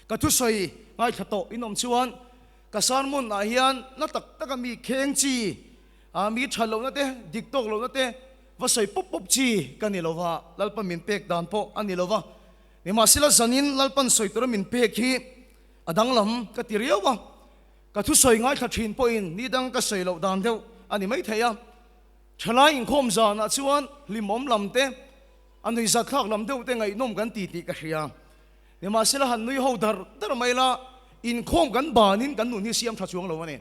Ka thusawi ngaithla tawh in awm chuan ka sermon ah hian na tak taka mi kheng chi, mi that lohna te, dik tawk lohna te va sawi pawp pawp chi ka ni lo va, Lalpan min pek dan pawh a ni lo va. Nimahsela zanin Lalpan sawi tura min pek hi a danglam ka ti riau a, ka thusawi ngaithla thin pawhin ni dang ka sawi loh dan deuh a ni maithei a. Thalai inkhawm zanah chuan hlimawm lam te, a nuihzatthlak lam deuh te ngaihnawm kan ti tih ka hria. Nimahsela han nui ho dar dar mai la, inkhawm kan banin kan nun hi siam tha chuang lo a ni.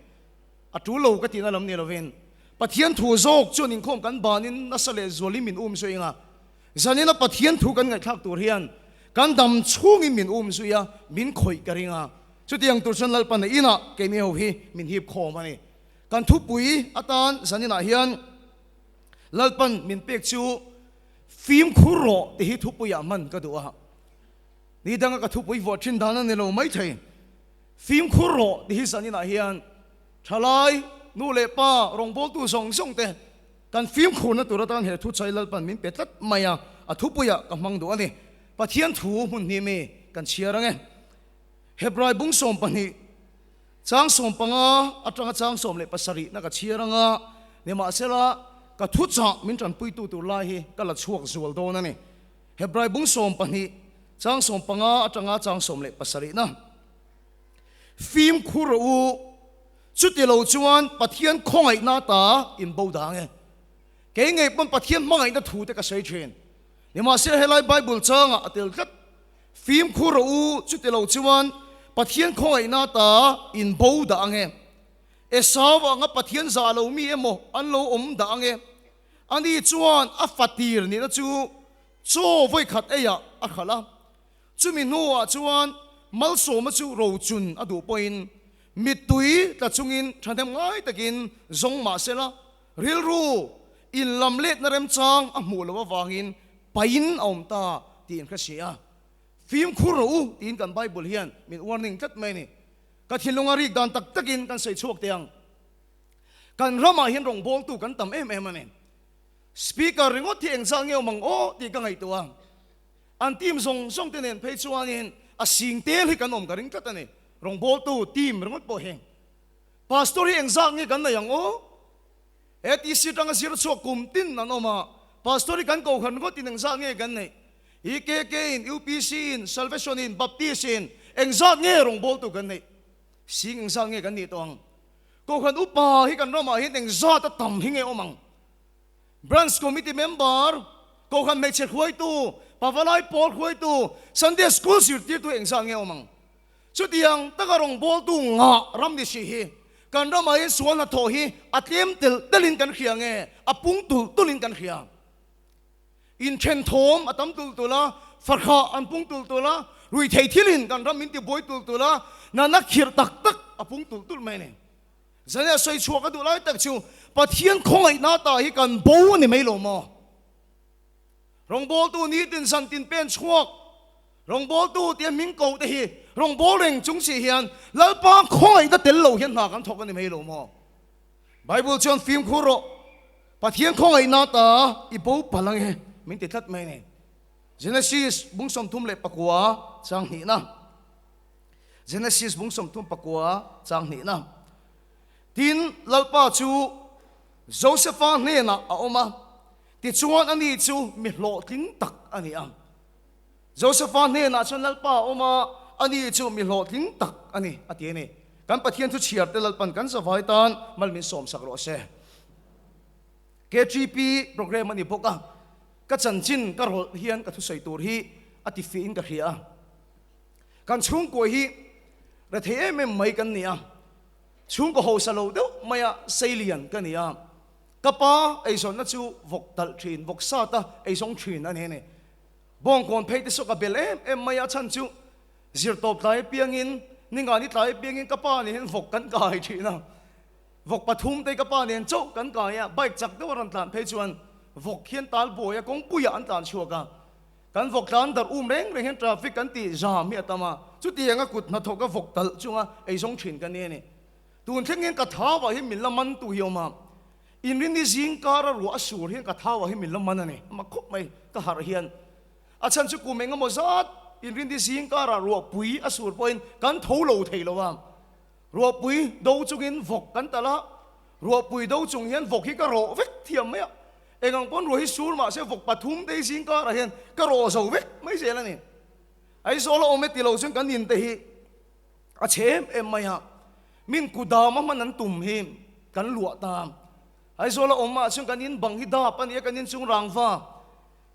A tul lo ka tihna lam ni lovin Pathian thu zawk chuan inkhawm kan banin nasa leh zualin min um zui anga, zanina Pathian thu kan ngaihthlak tur hian kan dam chhungin min um zui a, min khawih ka ring a. Chutiang tur chuan Lalpa na inah keini ho hi min hip khawm a ni. Kan thupui atan zaninah hian Lalpan min pek chu fimkhur rawh tih hi thupuiah hman ka duh a. Ni danga ka thupui vuah thin dan a ni lo maithei. Fimkhur rawh tih hi zaninah hian thalai, nu leh pa, rawngbawltu zawng zawng te kan fimkhurna tur atan he thuchai Lalpan min pe tlat mai a, a thupuiah ka hmang duh a ni. Pathian thu hmun hnih mi kan chhiar ang e. Hebrai bung 12. Chang 15 atanga chang 17 na ka chhiar anga, nimahsela ka thuchah min tanpuitu tur lai hi ka la chhuak zual dawn a ni. Hebrai bung 12, chang 15 atanga chang 17 na. Fimkhur rawh u, chuti lo chuan Pathian khawngaihna ta in bo dang e. Kei ngei pawn Pathian hmangaihna thu te ka sawi thin. Nimahsela helai Bible changah a tel tlat. Fimkhur rawh u, chuti lo chuan Pathian khawngaihna ta in bo dah ange. Esau anga Pathian zah lo mi emaw an lo awm dah ange. Ani chuan a fatir nihna chu chaw vawikhat eiah a hralh a. Chumi hnuah chuan malsawma chu rochun a duh pawhin mittui tla chungin thahnem ngai takin zawng mah sela, rilru inlam letna remchang a hmuh loh avangin pain a awm ta tih in hre si a. Fimkhur rawh u tiin kan Bible hian min warning tlat mai a ni. Ka thinlunga rik dan tak takin kan sawi chhuak teh ang. Kan ramah hian rawngbawltu kan tam em em a ni. Speaker ringawt hi engzat nge awm ang aw tih ka ngaihtuah a. An team zawng zawng te nen phei chuanin a sing tel hi kan awm ka ring tlat a ni. Rawngbawltu team ringawt pawh hi. Pastor hi engzat nge kan nei ang aw? ATC atanga zir chhuak kum tin an awm a, Pastor hi kan kohhran ringawt in engzat nge kan neih? EKK in, UPC in, Salvation in, Baptist in engzat nge rawngbawltu kan neih? Sing engzat nge kan nih tawh ang? Kohhran upa hi kan ramah hian engzat a tam hi nge awm ang? Branch Committee member, Kohhran hmeichhe hruaitu, Pavalai pawl hruaitu, Sunday School zirtirtu engzat nge awm ang? Chutiang taka rawngbawltu ngah ram ni si hi kan ramah hian sual hnathawh hi a tlem telh telhin kan hria nge a pung tulh tulhin kan hria? Inthen thawm a tam tulh tulh a, fahrah an pung tulh tulh a, ruihtheih thilin kan ram min tibuai tulh tulh a, nana khirh tak tak a pung tulh tulh mai a ni. Zane a sawi chhuak a duh lai tak chu Pathian khawngaihna ta hi kan bo a ni mai lo maw? Rawngbawltu nitin zantin pen chhuak rawngbawltu tia hming ko te hi rawngbâwl reng chung si hian Lalpa khawngaihna tel lo hian hna kan thawk a ni mai lo maw? Bible chuan fimkhur rawh, Pathian khawngaihna ta i bo palh ange min ti tlat mai a ni. Genesis bung 39 chang hnihna. Genesis bung 39 chang hnihna. Tin, Lalpa chu Josefa hnenah a awm a, tichuan ani chu mi hlawhtling tak a ni a. Josefa hnenah chuan Lalpa a awm a, ani chu mi hlawhtling tak a ni, a ti a ni. Kan Pathian thu chhiar te Lalpan kan zavai tan mal min sawmsak rawh se. KTP program a ni bawk a, ka chanchin ka rawlh hian ka thusawi tur hi a ti fiahin ka hria a. Kan chhungkua hi rethei em em mai kan ni a, chhungkaw hausa lo deuh maia seilian ka ni a, ka pa eizawnna chu vawk talh thin, vawk sata eizawng thin a ni a ni. Bawngkawn phei te saw ka bel em em mai a, chhan chu zirtawp tlai apiangin, ningani tlai apiangin ka pa nen hian vawk kan kai thin a, vawk pathum te ka pa nen chauh kan kai a, bike chak deuh a rawn tlan phei chuan vawk hian talbuai a, kawngpuiah an tlan chhuak a. Kan vawk tlan darh um reng reng hian traffic kan tih zam hi a tam a, chutiang a kut hnathawk a vawk talh chunga eizawng thin ka ni a ni. Tun thleng hian ka thau ah hian min la man tu hi a awm a, inrini zing kar a ruah a sur hian ka thau ah hian min la man a ni, a mak khawp mai ka harh hian. A chhan chu kum eng emaw zat Inrindi zing karah ruahpui a sur pawhin kan tho lo thei lo a. Ruahpui do chungin vawk kan talh a, ruahpui do chung hian vawk hi ka rawh vek thiam mai a. Engang pawn ruah hi sur mahse vawk pathum te hi zing karah hian ka rawh zo vek mai zel a ni. Aizawl a awm e ti lo chuan kan in te hi a chhe em em mai a, min kudam a hman an tum hi kan luah ta. Aizawl a awm ah chuan kan in bang hi dap a ni a, kan in chung rangva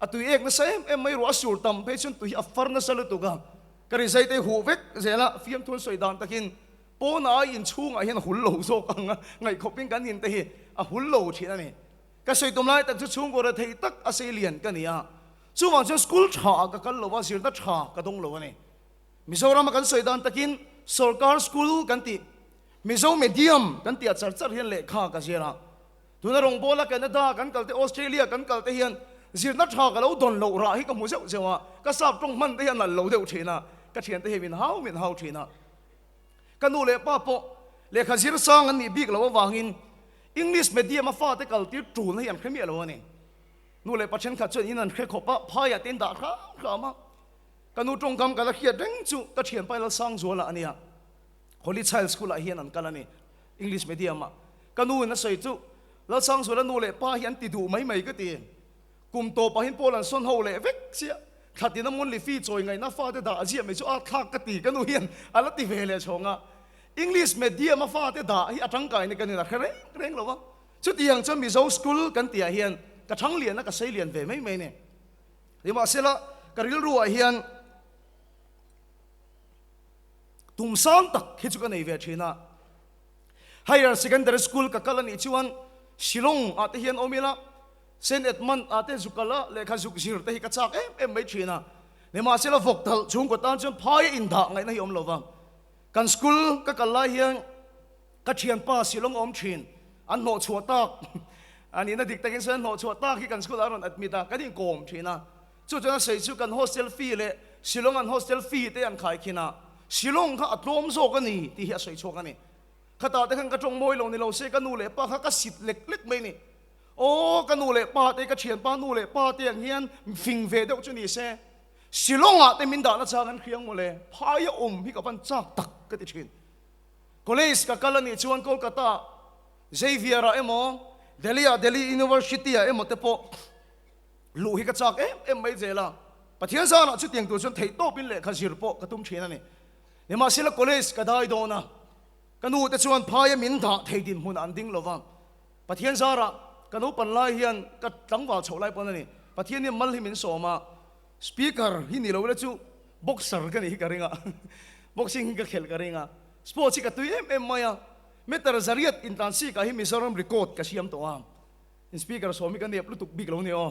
a tui ek nasa em em mai, ruah a sur tam phei chuan tui hi a far nasa lutuk a, ka rizai te huh vek zel a, fiamthu an sawi dan takin pawnah a inchhungah hian a hul lo zawk ang a, ngaihkhawpin kan in te hi a hul lo thin a ni. Ka sawi tum lai tak chu chhungkaw rethei tak a sei lian ka ni a, chuvang chuan school tha ah ka kal lo a, zirna tha ka dawng lo a ni. Mizoram a kan sawi dan takin sorkar school kan tih, Mizo medium kan tih ah char char hian lehkha ka zir a. Tuna rawngbawla Canada kan kal te, Australia kan kal te hian zirna tha ka lo dawn loh rah hi ka hmu zeuh zeuh a, ka sap tawng hman te hi a nalh lo deuh thin a, ka thiante hi min hau min hau thin a. Ka nu leh pa pawh lehkha zir sang an nih bik loh avangin English medium a fate kal tir tulna hi an hre miah lo a ni. Nu leh pa thenkhat chuan in an hre khawp a, phaiah te in dah hram hram a. Ka nu tawngkam ka la hriat reng chu ka thianpa Lalsangzuala a nia. Holy Child School ah hian an kal a ni, English medium ah. Ka nu in a sawi chu, Lalsangzuala nu leh pa hi an ti duh mai mai ka ti. Kum tawpah hian Paul an sawn ho leh vek chiah. Thla tina Monli fee chawi ngaihna fate dah a ziah mai chu a thlak ka ti ka nu hian a la ti ve leh chhawng a. English medium a fate dah hi a tangkaina ka nin a hre reng reng lo va. Chutiang chuan Mizo school kan tihah hian ka thang lian a ka sei lian ve mai mai ni. Nimahsela ka rilruah hian tum sang tak hi chu ka nei ve thin a. Higher Secondary School ka kal a nih chuan Shillong ah te hian awm ila Saint Edmund ah te zuk kal a lehkha zuk zir te hi ka chak em em mai thin a. Nimahsela vawk talh chhungkaw tan chuan phai a indah ngaihna hi awm lo va. Kan school ka kal lai hian ka thianpa Shillong a awm thin, an hnawhchhuah tak a nihna dik takin sawi an hnawhchhuah tak hi kan school ah a rawn admit a, kan inkawm thin a. Chu chuan a sawi chu kan hostel fee leh Shillong an hostel fee te an khaikhin a, Shillong kha a tlawm zawk a ni tih hi a sawi chhuak a ni. Khatah te khan ka tawng mawi lo ni lo se ka nu leh pa kha ka sit lek lek mai ni. Aw ka nu leh pa te ka thianpa nu leh pa te ang hian fing ve deuh chu ni se Shillong ah te min dahna chang an hriang mawle, phai a awm hi ka van chak tak ka ti thin. College ka kal a nih chuan Kolkata Xavier ah emaw Delhi ah Delhi University ah emaw te pawh luh hi ka chak em em mai zel a, Pathian zanah chutiang tur chuan theihtawpin lehkha zir pawh ka tum thin a ni. Nimahsela college ka dai dawn a, ka nu te chuan phaia min dah thei dinhmunah an ding lo va, Pathian zarah ka naupan lai hian ka tlangval chhoh lai pawn a ni, Pathian hian mal hi min sawm a, Speaker hi ni lo ila chu boxer ka nih hi ka ring a, boxing hi ka khelh ka ring a, sports hi ka tui em em mai a, meter zariat intlansikah hi Mizoram record ka siam tawh a. In speaker sawm hi ka nep lutuk bik lo ni aw.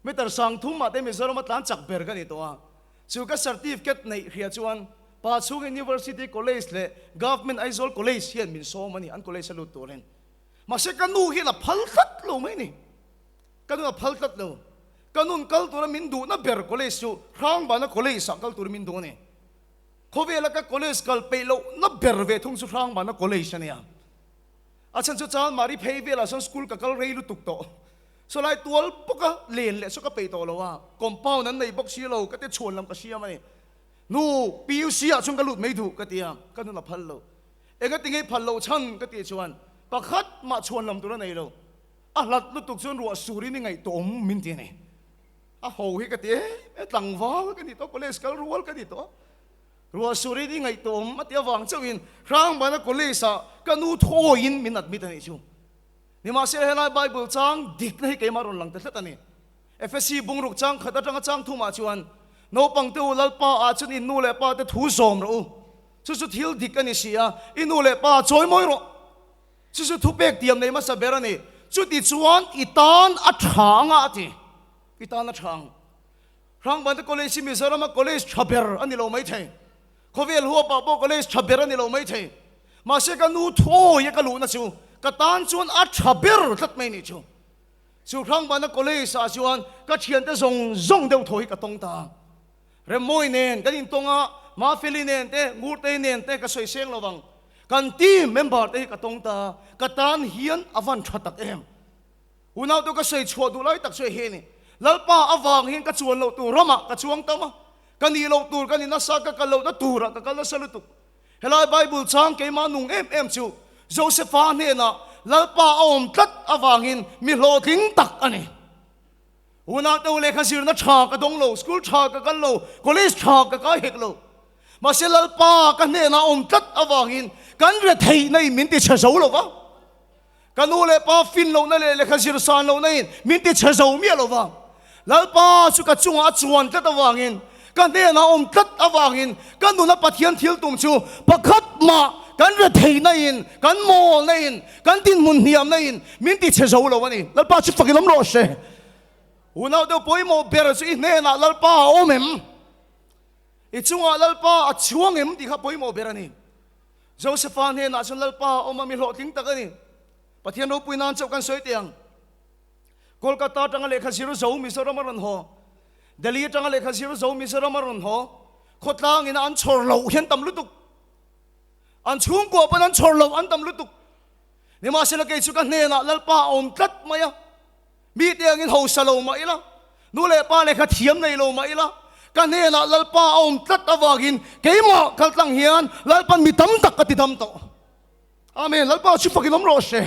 Meter sang thum ah te Mizoram a tlan chak ber ka ni tawh a. Chu ka certificate neih hria chuan Pa chhung University College leh Government Aizawl College hian min sawm a ni, an college a lut turin. Mahse ka nu hian a phal tlat lo mai ni. Ka nu a phal tlat lo. Ka nun kal tura min duhna ber college chu Hrangbana College ah kal turin min duh a ni. Khawvela ka college kal peih lohna ber ve thung chu Hrangbana College a nia. A chhan chu chuan Mari phei velah sawn school ka kal rei lutuk tawh. Saw lai tual bawka len leh saw ka peih tawh lo a, compound an nei bawk si lo, ka ti chhuan lam ka siam a ni. Nu, PUC ah chuan ka lut mai duh ka ti a, ka nun a phal lo. Enga ti ngei phal loh chhan ka tih chuan pakhat mah chhuan lam tur a nei lo. A hlat lutuk chuan ruah surin i ngaihtuah awm min ti a ni. A ho hi ka ti em em, tlangval ka ni tawh, college kal rual ka ni tawh. Ruah surin i ngaihtuah awm a ti avang chauhin Hrangbana College ah ka nu thawiin min admit a nih chu. Nimahsela helai Bible chang dikna hi keimah rawn lang ta tlat a ni. Efesi bungruk chang khat atanga chang thumah chuan, Naupang te u Lalpa ah chuan in nu leh pa te thu zawm rawh u. Chu chu thil dik a ni si a, i nu leh pa chawi mawi rawh. Chu chu thupek tiam nei hmasa ber a ni. Chuti chuan i tan a tha anga a ti. I tan a tha ang. Hrangbante College hi Mizorama college tha ber a ni lo maithei. Khawvel huapah pawh college tha ber a ni lo maithei. Mahse ka nu thuawi a ka luhna chu ka tan chuan a tha ber tlat mai nih chu. Chu Hrangbana College ah chuan ka thiante zawng zawng deuh thaw hi ka tawng ta. Remmawi nen kan intawng a, Mafeli nen te, Ngurtei nen te ka sawi seng lo vang. Kan team member te hi ka tawng ta. Ka tan hian a van tha tak em. Unau te ka sawi chhuah duh lai tak chu hei a ni. Lalpa avang hian ka chuan loh tur ramah ka chuang tam a. Ka nih loh tur ka ni nasa, ka kal lohna turah ka kal nasa lutuk. Helai Bible chang keimah nung em em chu Josepha hnenah Lalpa a awm tlat avangin mi hlawhtling tak a ni. Unau te u lehkha zirna tha ka dawng lo, school tha ka kal lo, college tha ka kai hek lo. Mahse Lalpa ka hnenah a awm tlat avangin kan retheihna in min ti chhe zo lo va. Ka nu leh pa fin lohna leh lehkha zir san lohna in min ti chhe zo miah lo va. Lalpa chu ka chungah a chuan tlat avangin, ka hnenah a awm tlat avangin ka nuna Pathian thil tum chu pakhat mah kan retheihna in, kan mawlna in, kan dinhmun hniamna in min ti chhe zo lo a ni. Lalpa chu fak in awm rawh se. Unau deuh pawimawh ber chu i hnenah Lalpa a awm em? I chungah Lalpa a chuang em tih kha pawimawh ber a ni. Josepha hnenah chuan Lalpa a awm a, mi hlawhtling tak a ni. Pathian ropui nan chauh kan sawi teh ang. Kolkata atanga lehkha zir zo Mizoram a rawn haw. Delhi atanga lehkha zir zo Mizoram a rawn haw. Khawtlang ina an chhawr loh hian tam lutuk. An chhungkua pawn an chhawr loh an tam lutuk. Nimahsela kei chu ka hnenah Lalpa a awm tlat mai a. Mite angin hausa lo mah ila, nu leh pa lehkha thiam nei lo mah ila, ka hnenah Lalpa a awm tlat avangin keimah kaltlang hian Lalpan mi tam tak ka ti dam tawh. Amen. Lalpa chu fakin awm rawh se.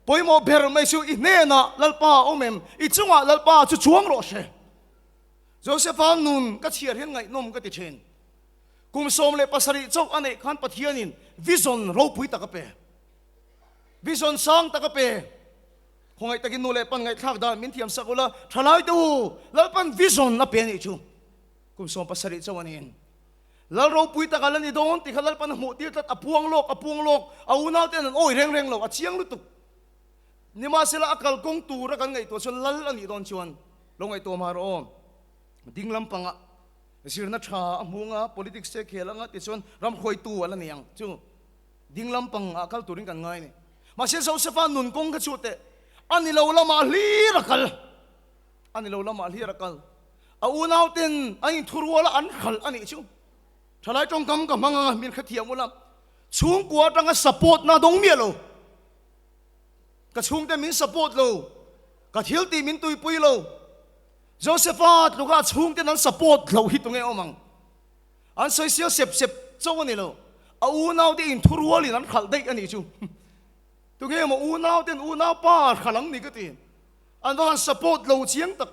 Pawimawh ber mai chu i hnenah Lalpa a awm em? I chungah Lalpa chu chuang rawh se. Josepha nun ka chhiar hian ngaihnawm ka ti thin. Kum 17 chauh a neih khan Pathianin vision ropui tak a pe. Vision sang tak a pe. Khawngaih takin nu leh pan ngaihthlak dan min thiam sak ula, thalai te u, Lalpan vision a pe anih chu. Kum 17 chauh a niin. Lal ropui tak a la ni dawn tih kha Lalpan a hmuh tir tlat, a puang lawk, a puang lawk, a unau ten an awi reng reng lo, a chiang lutuk. Nimahsela a kalkawng tura kan ngaihtuah chuan Lal a nih dawn chuan lo ngaihtuah mah rawh aw. Ding lampangah zirna tha a hmu anga, politics te khel anga tichuan ramhruaitu a la ni ang chu. Ding lampang ah kal turin kan ngai a ni. Mahse Josepha nun kawng kha chu teh a ni lo lamah hlir a kal. A ni lo lamah hlir a kal. A unau ten an inthurual a an hralh a nih chu. Thalai tawngkam ka hmang anga min hrethiam ula. Chhungkua atanga support na dawng miah lo. Ka chhungte min support lo. Ka thil tih min tuipui lo. Josepha tluka chhungten an support loh hi tunge awm ang. An sawi sial sep sep chauh a ni lo, a unaute inthurualin an khalh daih a nih chu. Tunge maw unauten unaupa khalh ang ni ka ti. An va han support lo chiang tak.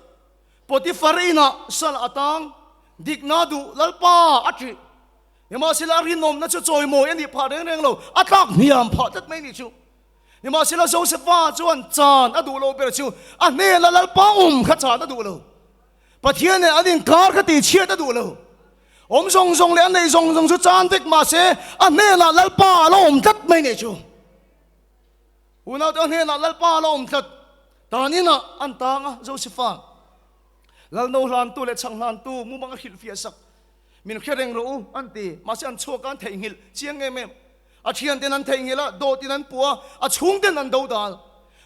Potiphar inah sal a tang, dikna duh Lalpa a ṭih. Nimahsela a rinawmna chu chawimawi a nih phah reng reng lo, a tlak hniam phah tlat mai a nih chu. Nimahsela Josepha chuan chan a duh lo ber chu a hnena Lalpa awm kha chan a duh lo. Pathian nen an inkar kha tihchhiat a duh lo. Awm zawng zawng leh a neih zawng zawng chu chan vek mah se a hnenah Lalpa a la awm tlat mai nih chu. Unaute a hnenah Lalpa a la awm tlat. Tan inah an tang a, Josepha Lalno hlantu leh chhang hlantu mumang a hrilhfiah sak. Min hre reng rawh u an ti. Mahse an chhuak a an theihnghilh chiang em em. A thianten an theihnghilh a, dawtin an puh a, a chhungten an dodal.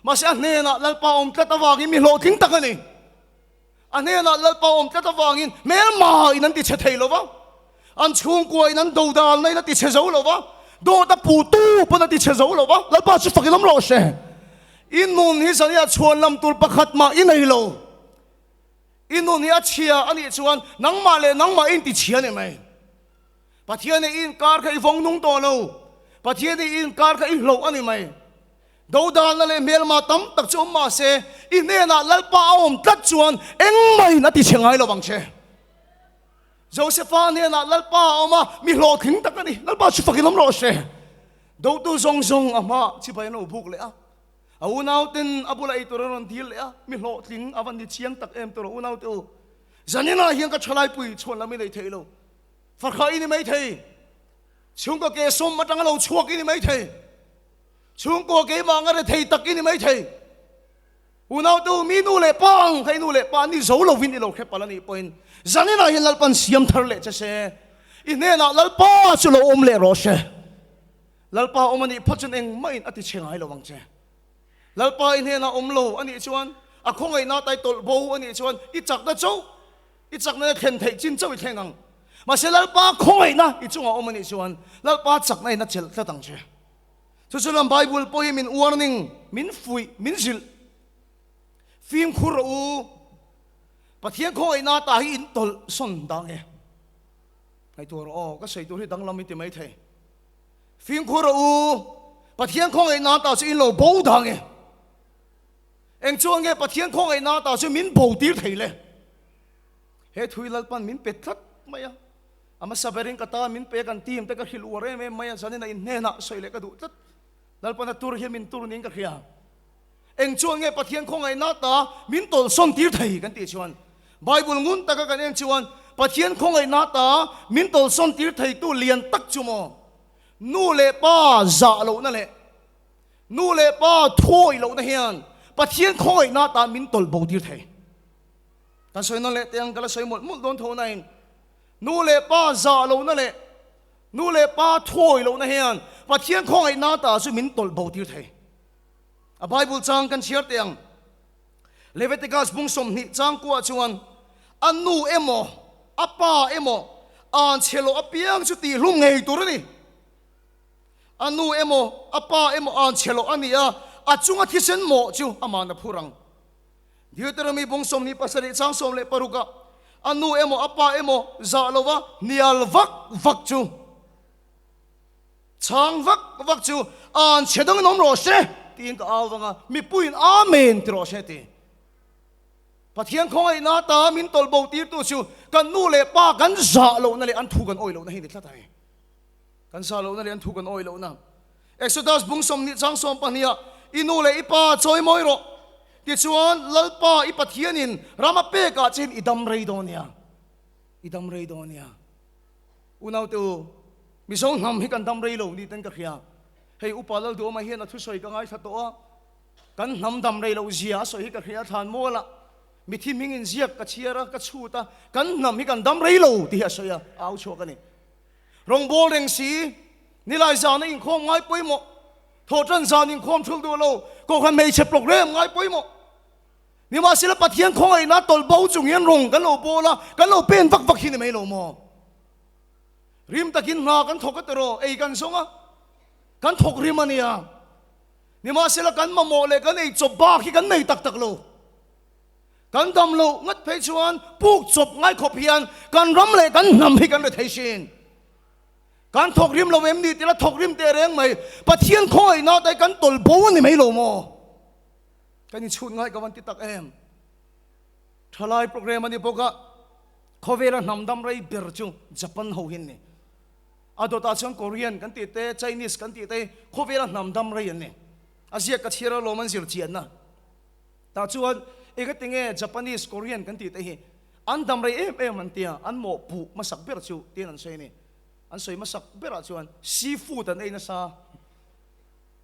Mahse a hnenah Lalpa awm tlat avangin mi hlawhtling tak a ni. A hnenah Lalpa awm tlat avangin hmelma in an ti chhe thei lo va, an chhungkua in an dodalna in a ti chhe zo lo va, dawt a puhtu pawn a ti chhe zo lo va, Lalpa chu fakin awm rawh se. I nun hi zaniah chhuan lam tur pakhat mah i nei lo. I nun hi a chhia a nih chuan nangmah leh nangmah i inti chhia a ni mai. Pathian i inkar kha i vawng nung tawh lo. Pathian i inkar kha i hloh a ni mai. Dodalna leh hmelma tam tak chu awm mah se, i hnenah Lalpa a awm tlat chuan engmahin a ti chhe ngai lo vang che. Josepha hnenah Lalpa a awm a, mi hlawhtling tak a ni. Lalpa chu fakin awm rawh se. Dotu zawng zawng a hmaah chibai an lo buk leh a, a unauten a bula ei tur an rawn dil leh a, mi hlawhtling a va ni chiang tak em tawh rawh unaute u. Zaninah hian ka thalaipui chhuan lam i nei thei lo. Fakhra i ni mai thei. Chhungkaw ke sawm atanga lo chhuak i ni mai thei. Chhungkaw keimah anga rethei tak i ni mai thei. Unautu mi nu leh pa ang kha i nu leh pa an ni zo lovin i lo hre palh a nih pawhin zaninah hian Lalpan siam thar leh che se, i hnenah Lalpa chu lo awm leh rawh se. Lalpa awm a nih phawt chuan engmahin a ti chhe ngai lo ang che. Lalpa i hnenah awm lo a nih chuan a khawngaihna tai tawlh bo a nih chuan i chakna chauh I chakna i thlen theih chin chauh i thleng ang. Mahse Lalpa khawngaihna i chungah awm a nih chuan Lalpa chakna in a chelh tlat ang che. Chu chu lam Bible pawh hi min warning, min fuih, min zilh. Fimkhur rawh u. Pathian khawngaihna ta hi in tawlh sawn dang e. Ngaihtuah rawh aw, ka sawi tur hi danglam in ti mai thei. Fimkhur rawh u, Pathian khawngaihna ta chu in lo bo dang e. Eng chuan nge Pathian khawngaihna ta chu min bo tir thei le? He thui Lalpan min pe tlat mai a, a hmasa berin ka tan min pe kan team te ka hrilh uar em em mai a, zanin a in hnenah sawi leh ka duh tlat. Lalpan a tur hian min tur niin ka hria. Eng chuan nge Pathian khawngaihna ta min tawlhsawn tir thei kan tih chuan Bible ngun taka kan en chuan Pathian khawngaihna ta min tawlhsawn tir theitu lian tak chu maw nu leh pa zah lohna leh nu leh pa thuawih lohna hian Pathian khawngaihna ta min tawlh bo tir thei. Kan sawi nawn leh teh ang ka la sawi mawlh mawlh dawn tho nain nu leh pa zah lohna leh nu leh pa thuawih lohna hian Pathian khawngaihna ta chu min tawlh bo tir thei. A Bible chang kan chhiar teh ang. Leviticus bung 20 chang kuah chuan a nu emaw a pa emaw an chhe loh apiang chu tihhlum ngei tur a ni. A nu emaw a pa emaw an chhe loh a ni a, a chunga thisen mawh chu ama'n a phur ang. Deuteronomy bung 27 chang 16 ah a nu emaw a pa emaw zah lova hnial vak vak chu Chhang vak vak chu an chhe dangin awm rawh se tiin ka au vang a, mipuiin Amen ti rawh se ti. Pathian khawngaihna ta min tawlh bo tirtu chu kan nu leh pa kan zah lohna leh an thu kan awih lohna hi ni tlat a ni. Kan zah lohna leh an thu kan awih lohna. Exodus bung 20 chang 12 ah i nu leh i pa chawi mawi rawh tichuan Lalpa i Pathianin ram a pekah che hian i dam rei dawn nia. I dam rei dawn nia. Unaute u, Mizo hnam hi kan dam rei lo ni ten ka hria. Hei Upa Lalduhawma hian a thusawi ka ngaithla tawh a, kan hnam dam rei loh zia a sawi hi ka hria thlan mual a, mithi hming in ziak ka chhiar a, ka chhut a, kan hnam hi kan dam rei lo tih hi a sawi a, a au chhuak a ni. Rawngbâwl reng si, nilai zana inkhawm ngai pawimawh, thawhṭan zan inkhawm thul duh lo, kohhran hmeichhe programme ngai pawimawh. Nimahsela Pathian khawngaihna tawlh bo chung hian rawng kan lo bawl a, kan lo pen vak vak hi ni mai lo maw? Rim takin hna kan thawk a tiraw, ei kan zawng a, kan thawk rim a nia. Nimahsela kan mamawh leh kan ei chawp bak hi kan nei tak tak lo. Kan dam loh ngat phei chuan puk chawp ngai khawp hian kan ram leh kan hnam hi kan rethei sin. Kan thawk rim lo em ni tila thawk rim teh reng mai. Pathian khawngaihna te kan tawlh bo a ni mai lo maw? Kan inchhut ngai ka van ti tak em? Thalai program a ni bawk a, khawvela hnam dam rei ber chu Japan ho hi an ni. A dawtah chuan Korean kan tih te, Chinese kan tih te khawvela hnam dam rei an ni. A ziak ka chhiar alawm an zir chianna. Tah chuan engati nge Japanese, Korean kan tih te hi an dam rei em em an tia, an mawhpuh hmasak ber chu tiin an sawi a ni. An sawi hmasak berah chuan seafood an ei nasa.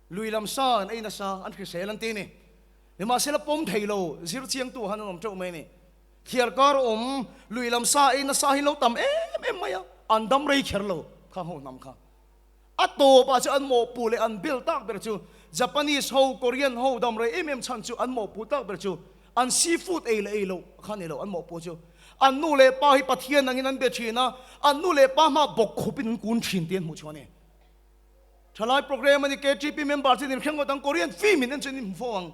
Lui lam sa an ei nasa, an hrisel an ti ni. Nimahsela pawm thei lo, zir chiangtu han an awm teuh mai ni. Thliar kar awm, lui lam sa ei nasa hi lo tam em em mai a, an dam rei kher lo kha ho hnam kha. A tawpah chu an mawhpuh leh an bel tak ber chu Japanese ho, Korean ho dam rei em em chhan chu an mawhpuh tak ber chu an seafood ei leh ei loh kha ni lo an mawhpuh chu. An nu leh pa hi Pathian angin an be thin a, an nu leh pa hma bawk khupin an kun thin tih an hmuh chuan a ni. Thalai program a ni KTP member chu in hreng ngawt ang Korean film in en chuan in hmu fo ang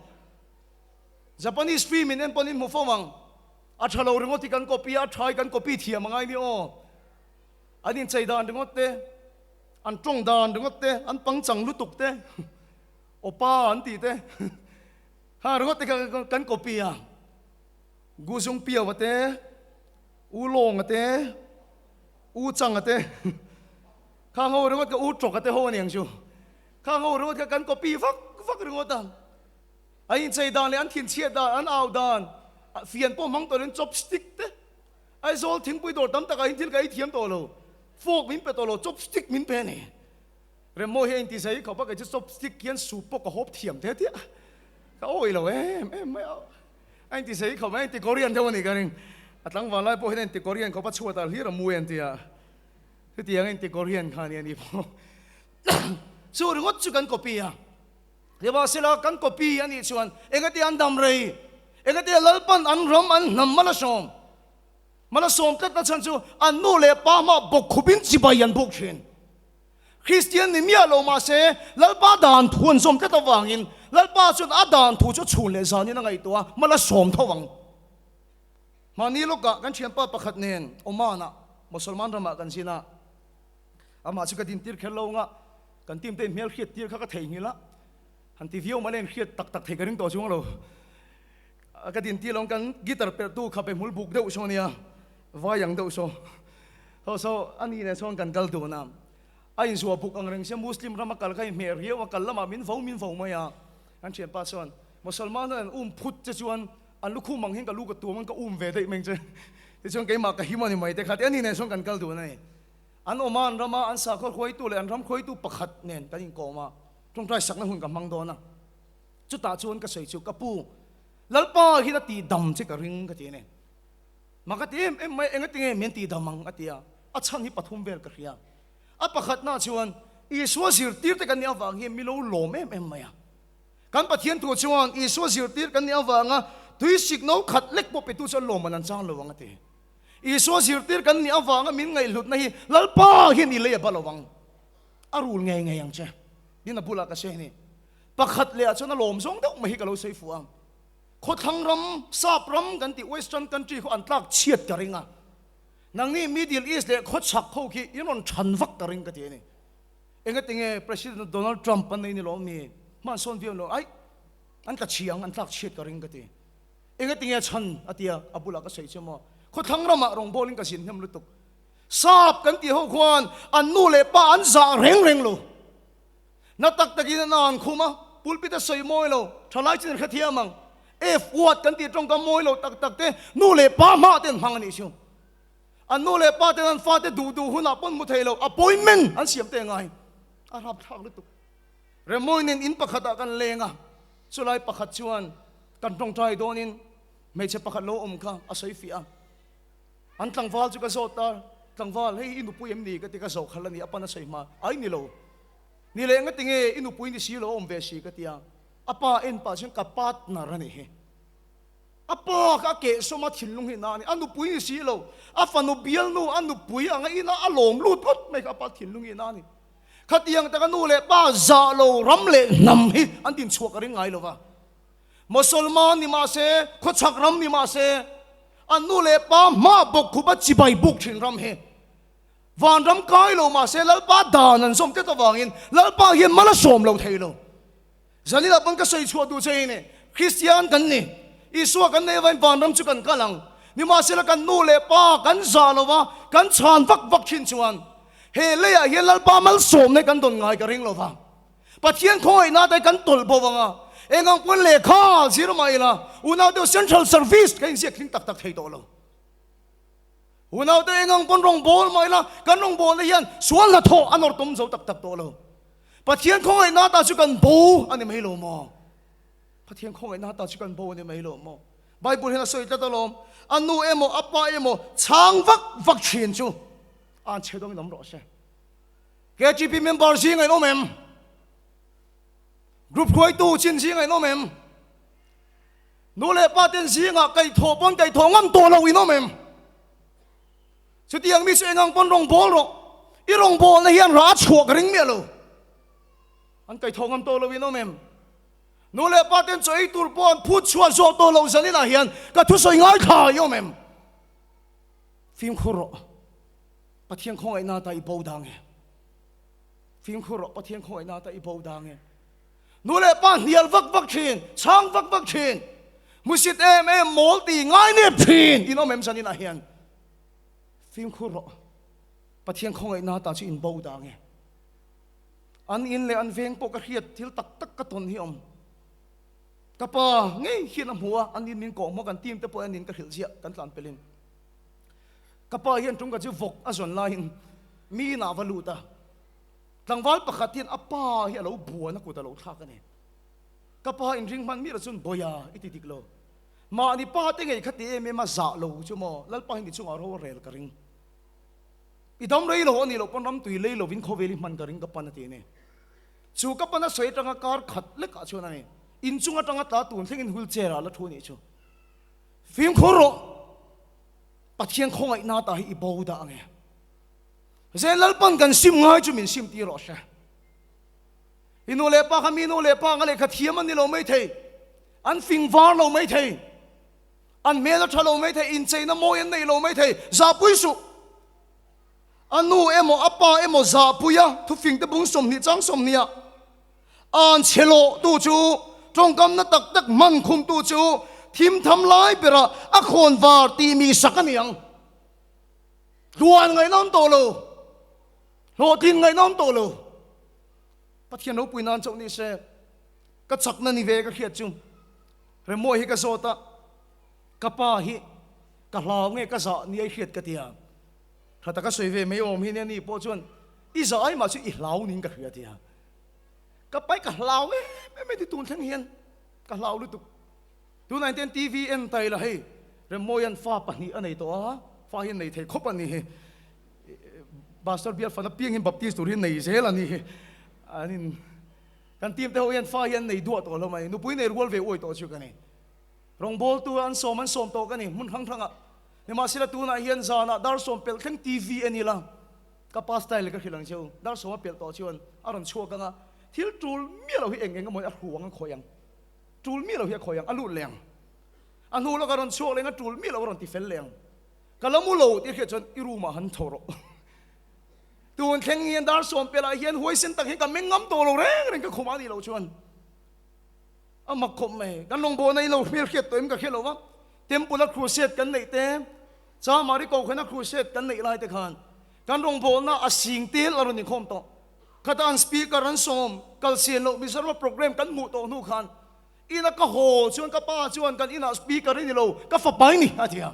Japanese film in en pawn in hmu fo ang a tha lo ringawt hi kan copy a a tha hi kan copy thiam angai ni aw an inchei dan ringawt te an tawng dan ringawt te an pangchang lutuk te awpa an tih te kha ringawt te kha kan copy a Guzung Piau a te U Long a te U Chang a te Kha ho ringawt ka u tawk a te ho aniang chu. Kha ho ringawt kha kan copy vak vak ringawt a. An inchei dan leh an thinchhiat dan, an au dan, fian pawh hmang tawh lo in chopstick te, Aizawl thingpui dawr tam takah hin thil ka ei thiam tawh lo, fork min pe tawh lo, chopstick min pe a ni. Remmawi hi a inti zai khawp a, kei chu chopstick hian soup pawh ka hawp thiam te tia. Ka awih lo em em mai a. A inti zai khawp mai, a inti Korean deuh a nih ka ring. A tlangval lai pawh hian a inti Korean khawp a, chhuatah hlir a mu e an ti a. Chutiang a inti Korean kha nia ni pawh. Chu ringawt chu kan copy a. Nimahsela kan copy a nih chuan engati an dam rei, engati Lalpan an ram an hnam mal a sawm, mal a sawm tlat na chhan chu an nu leh pa hmah bawk khupin chibai an buk thin. Kristian ni miah lo mahse Lalpa dan thu an zawm tlat avangin Lalpa chuan a dan thu chu chhun leh zanin a ngaihtuah a, mal a sawm tho ang. Mahni lawkah kan thianpa pakhat nen Oman-ah. Mosolman ramah kan zin a, amah chu ka dintir kher lo anga kan team te in hmelhriat tir kha ka theihnghilh a, han ti viau mahla inhriat tak tak thei ka ring tawh chuang lo. Ka dintir lo ang kan guitar perhtu kha pe hmul buk deuh saw nia, vai ang deuh saw. Saw saw a ni nen sawn kan kal dun a, a inzuah buk ang reng sia Muslim rama kal kha inhmeh riau a, kal lamah min vo min vo mai a. Kan thianpa chuan Mosolman an um phut che chuan an lukhum ang hian ka lu ka tuam ang ka um ve daih mai che. Tichuan keimah ka him a ni mai te kha ti a ni nen chuan kan kal dun a ni. An awm a, an ram a, an sakhaw hruaitu leh an ram hruaitu pakhat nen kan inkawm a, tawngtai sakna hun ka hmang dawn a. Chutah chuan ka sawi chu ka pu, Lalpa hian a tihdam che ka ring ka ti a ni. Mah ka ti em em mai, engatinge min tihdam ang a ti a, a chhan hi pathum vel ka hria. A pakhatna chuan Isua zirtirte kan nih avang hian mi lo lawm em em mai a. Kan Pathian thu chuan Isua zirtir kan nih avanga tui sik no khat lek pawh petu chu a lawm an an chang lo ang a ti. Isua zirtir kan nih avanga min ngaihhlutna hi Lalpa hian i lei a ba lo ang. A rul ngei ngei ang che. Tin a bulah ka sawi a ni. Pakhat leh ah chuan a lawm zawng deuh mai hi ka lo sawi fuh ang. Khawthlang ram, sap ram kan tih western country khaw an tlak chhiat ka ring a. Nangni Middle East leh khawchhak ho khi in rawn than vak ka ring ka ti a ni. Engatinge President Donald Trump an nei ni lawm mi? Hman sawn viau lo aih an tla chhiang an tlak chhiat ka ring ka ti. Engatinge a chhan a tia a bulah ka sawi che maw? Khawthlang ramah rawngbawlin ka zin hnem lutuk. Sap kan tih ho khuan an nu leh pa an zah reng reng lo. Na tak takin an an khum a, pulpit a sawi mawi lo, thalai chin an hrethiam ang. F word kan tih tawngkam mawi lo tak tak te nu leh pa hmah te an hmang a nih chu. An nu leh pa ten an fate duh duh hunah pawn hmu thei lo, appointment an siam te ngai. A rapthlak lutuk. Remawi nen in pakhatah kan leng a, chulai pakhat chuan kan tawngtai dawnin hmeichhe pakhat lo awm kha a sawi fiah a. An tlangval chu ka zawt a, Tlangval, hei i nupui em ni? ka ti ka zawh khalh a ni, a pan a sawi hma, Ai ni lo. Ni leh engati nge i nupui ni si lo a awm ve si? ka ti a. A pa en pah chuan ka partner a nih hi. A pa kha a kehsawm a thinlung hi na a ni. A nupui ni si lo, a fanu bialnu a nupui anga ina a lawm lut ngawt mai kha a pa thinlung hi na a ni. Khatiang taka nu leh pa zah lo ram leh hnam hi an dinchhuah ka ring ngai lo va. Mosolman ni mah se, khawchhak ram ni mah se, an nu leh pa hmah bawk khup a chibai buk thin ram hi. Vanram kai lo mah se Lalpa dan an zawm tlat avangin Lalpa hian mal a sawm lo thei lo. Zanila pawn ka sawi chhuah duh che hi ni, Kristian kan ni, Isua kan nei avangin vanram chu kan kal ang. Nimahsela kan nu leh pa kan zah lo va, kan chhan vak vak thin chuan he leiah hian Lalpa malsawmna hi kan dawn ngai ka ring lo va. Pathian khawngaihna te kan tawlh bo ang a, eng ang pawn lehkha zir mah ila unau deuh Central Service ka inziak tling tak tak thei tawh lo. Unau te eng ang pawn rawngbâwl mah ila kan rawngbâwlna hian sual hnathawh a nawr tum zo tak tak tawh lo. Pathian khawngaihna ta chu kan bo a ni mai lo maw? Pathian khawngaihna ta chu kan bo a ni mai lo maw? Bible hian a sawi tlat alawm, a nu emaw a pa emaw chhang vak vak thin chu an chhe dawngin awm rawh se. KTP member zingah in awm em? Group hruaitu chin zingah in awm em? Nu leh pa ten zingah kaihthawh pawn kaihthawh ngam tawh lo in awm em? Chutiang mi chu engang pawn rawngbâwl rawh. I rawngbâwlna hian rah a chhuah ka ring miah lo. An kaihthawh ngam tawh lo in awm em? Nu leh pa ten chaw ei tur pawh an phut chhuah zawh tawh loh zaninah hian ka thusawi ngaithla i awm em? Fimkhur rawh. Pathian khawngaihna ta i bo dang e. Fimkhur rawh, Pathian khawngaihna ta i bo dang e. Nu leh pa hnial vak vak thin, chhang vak vak thin, hmusit em em mawl ti ngai nep thin in awm em zanin ah hian. Fimkhur rawh, Pathian khawngaihna ta chu in bo dang e. An in leh an veng pawh ka hriat thil tak tak ka tawn hi awm. Ka pa ngei hian a hmu a, an in min kawh hmawk an team te pawh an in ka hrilh ziah kan tlan pelin. Ka pa hian ṭum ka chu vawk a zawn laiin mi inah a va lut a, tlangval pakhat hian a pa hi a lo buan a kut a lo thlak a ni. Ka pa inring hman miah lo chuan Bawia i ti dik lo. Mahni pa te ngei kha ti em em a zah lo chu maw Lalpa hi ni chungah ro a rel ka ring. I dam rei lo a nih loh pawn ram tui lei lovin khawvel i hman ka ring ka pan a ti a ni. Chu ka pan a sawi atanga kar khat lekah chuan a ni. Inchung atanga tla tun thlengin wheelchair ah la thu a nih chu. Fimkhur rawh! Pathian khawngaihna ta hi i bo dah ange. Zen Lalpan kan sim ngai chu min sim tir rawh se. I nu leh pa kha mi nu leh pa anga lehkha thiam an ni lo mai thei. An fing var lo mai thei. An hmel a tha lo mai thei. Incheina mawi an nei lo mai thei. Zahpui suh. A nu emaw a pa emaw zahpuia thufingte bung 20 chang 20 ah an chhe lawhtu chu tawngkamna tak tak hman khumtu chu thimtham lai berah a khawn var tih mi sak a ni ang. Tluan ngaihna awm tawh lo, hlawhtlin ngaihna awm tawh lo. Pathian ropui nan chauh ni se, ka chakna ni ve ka hriat chu Remawi hi ka zawt a, ka pa hi ka hlau nge ka zah ni ai hriat ka ti a, tha taka sawi ve mai awm hi nia ni pawh chuan i zah ai mah chu i hlau niin ka hria a ti a, ka pa hi ka hlau em em e ti tun thleng hian ka hlau lutuk. Tunah hian TV en tai la hei Remmawia'n fa pahnih a nei tawh a, fa hi a nei thei khawp a ni hi. Pastor bial fan apiang hian Baptist tur hi nei zel a ni hi. An in kan team te ho hian fa hi an nei duah tawh lo mai. Nupui nei rual ve uai tawh chu ka ni. Rawngbawltu an sawm an sawm tawh ka ni hmun hrang hrangah. Nimahsela tunah hian zanah dar sawm pelh thleng TV en ila ka pa style ka hrilh ang cheu. Dar sawm a pelh tawh chuan a rawn chhuak ang a, thil tul miah lo hi eng eng emaw a hruang a khawih ang. Tul miah lo hi a khawi ang, a lut leh ang. A hnu lawk a rawn chhuak leh ang, a tul miah lo a rawn ti fel leh ang. Ka la mu lo tih hriat chuan i room ah han tho rawh. Tun thleng hian dar sawm pelh ah hian huaisen tak hian ka meng ngam tawh lo reng reng ka khum a nih loh chuan a mak khawp mai. Kan rawngbawlna in lo hmel hriat tawh em ka hre lo va, Temple a crusade kan neih te, Chamari Kohhran a crusade kan neih lai te khan kan rawngbawlna a sing tel a rawn inkhawm tawh. Khata an speaker an sawm kal sian loh Mizoram a program kan hmuh tawh hnu khan ina ka haw chuan ka pa chuan kan inah speaker i ni lo ka fapa i ni a ti a.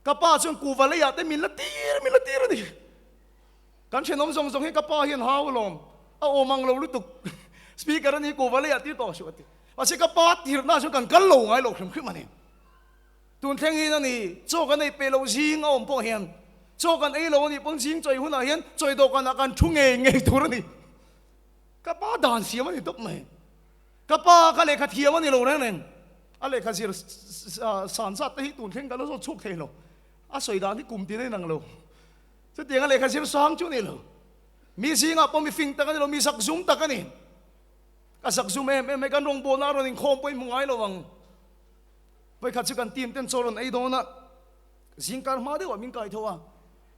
Ka pa chuan kuhva leiah te min la tir min la tir a ni. Kan thenawm zawng zawng hi ka pa hian hau alawm a awm ang lo lutuk speaker a ni kuhva leiah tir tawh suh a ti. Mahse ka pa tirna chuan kan kal lo ngai lo hrim hrim a ni. Tun thleng in a ni, chaw kan ei peh loh zing a awm pawh hian, chaw kan ei lo a nih pawn zing chawi hunah hian chawi dawhkanah kan thu ngei ngei tur a ni. Ka pa dan siam a ni tawp mai. Ka pa kha lehkha thiam a ni lo reng reng. A lehkha zir san zat te hi tun thleng ka la zawt chhuak thei lo. A sawi dan hi kum tin a inang lo. Chutiang a lehkha zir sang chu a ni lo. Mi zingah pawh mi fing tak a ni lo, mi zakzum tak a ni. Ka zakzum em em mai, kan rawngbawlna a rawn inkhawm pawh i hmu ngai lo ang. Vawikhat chu kan team ten chaw rawn ei dawn a, zingkar hma deuhah min kai tho a,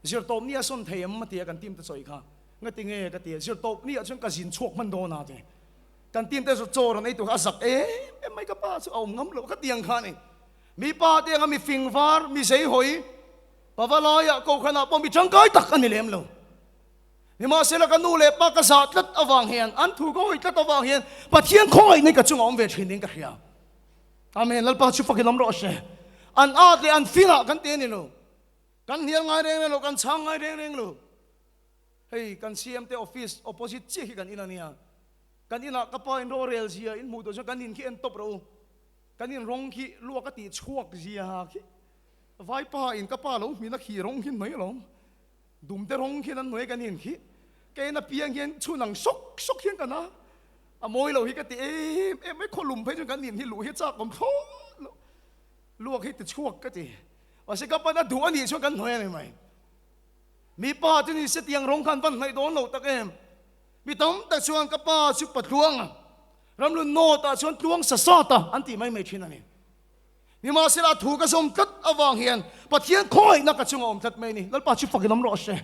zirtawp ni a sawn thei em a ti a kan team te chawi kha, ngati nge ka ti a, zirtawp ni ah chuan ka zin chhuak hman dawn a ti, kan team te chu chaw rawn ei tur kha a zak em em mai ka pa chu a awm ngam lo ka ti ang kha a ni, mi pa te anga mi fing var, mi zei hawi, pava laiah kohhranah pawh mi tangkai tak a ni lem lo. Nimahsela ka nu leh pa ka zah tlat avang hian, an thu ka hawi tlat avang hian Pathian khawngaihna ka chungah awm ve thin ding ka hria. Amen. Lalpa chu fakin awm rawh se. An at leh an finah kan ti a ni lo. Kan hnial ngai reng reng lo, kan chhang ngai reng reng lo. Hei kan CM te office opposite chiah hi kan in a nia. Kan inah ka pa in rorel zia in hmuh duh chuan kan in khi en tawp rawh u. Kan in rawng khi luak a tih chhuak zia khi vaipa in ka pa lo hmin a khi rawng khi hnuai alawm. Dumte rawng khian an hnuai kan in khi ka en apiang hian chhun ang sawk sawk hian kan a, a mawi lo hi ka ti em em mai, khawlum phei chuan kan in hi luh hi chak awm thlawt lo, luak hi ti chhuak ka ti, mahse ka pan a duh a nih chuan kan hnuai a ni mai. Mipa chu ni se tiang rawng khan van hnaih dawn lo tak em, mi tam tak chuan ka pa chu patluang a, ramlun nawt ah chuan tluang sa sat a an tih mai mai thin a ni. Nimahsela a thu ka zawm tlat avang hian Pathian khawngaihna ka chungah awm tlat mai a ni. Lalpa chu fakin awm rawh se.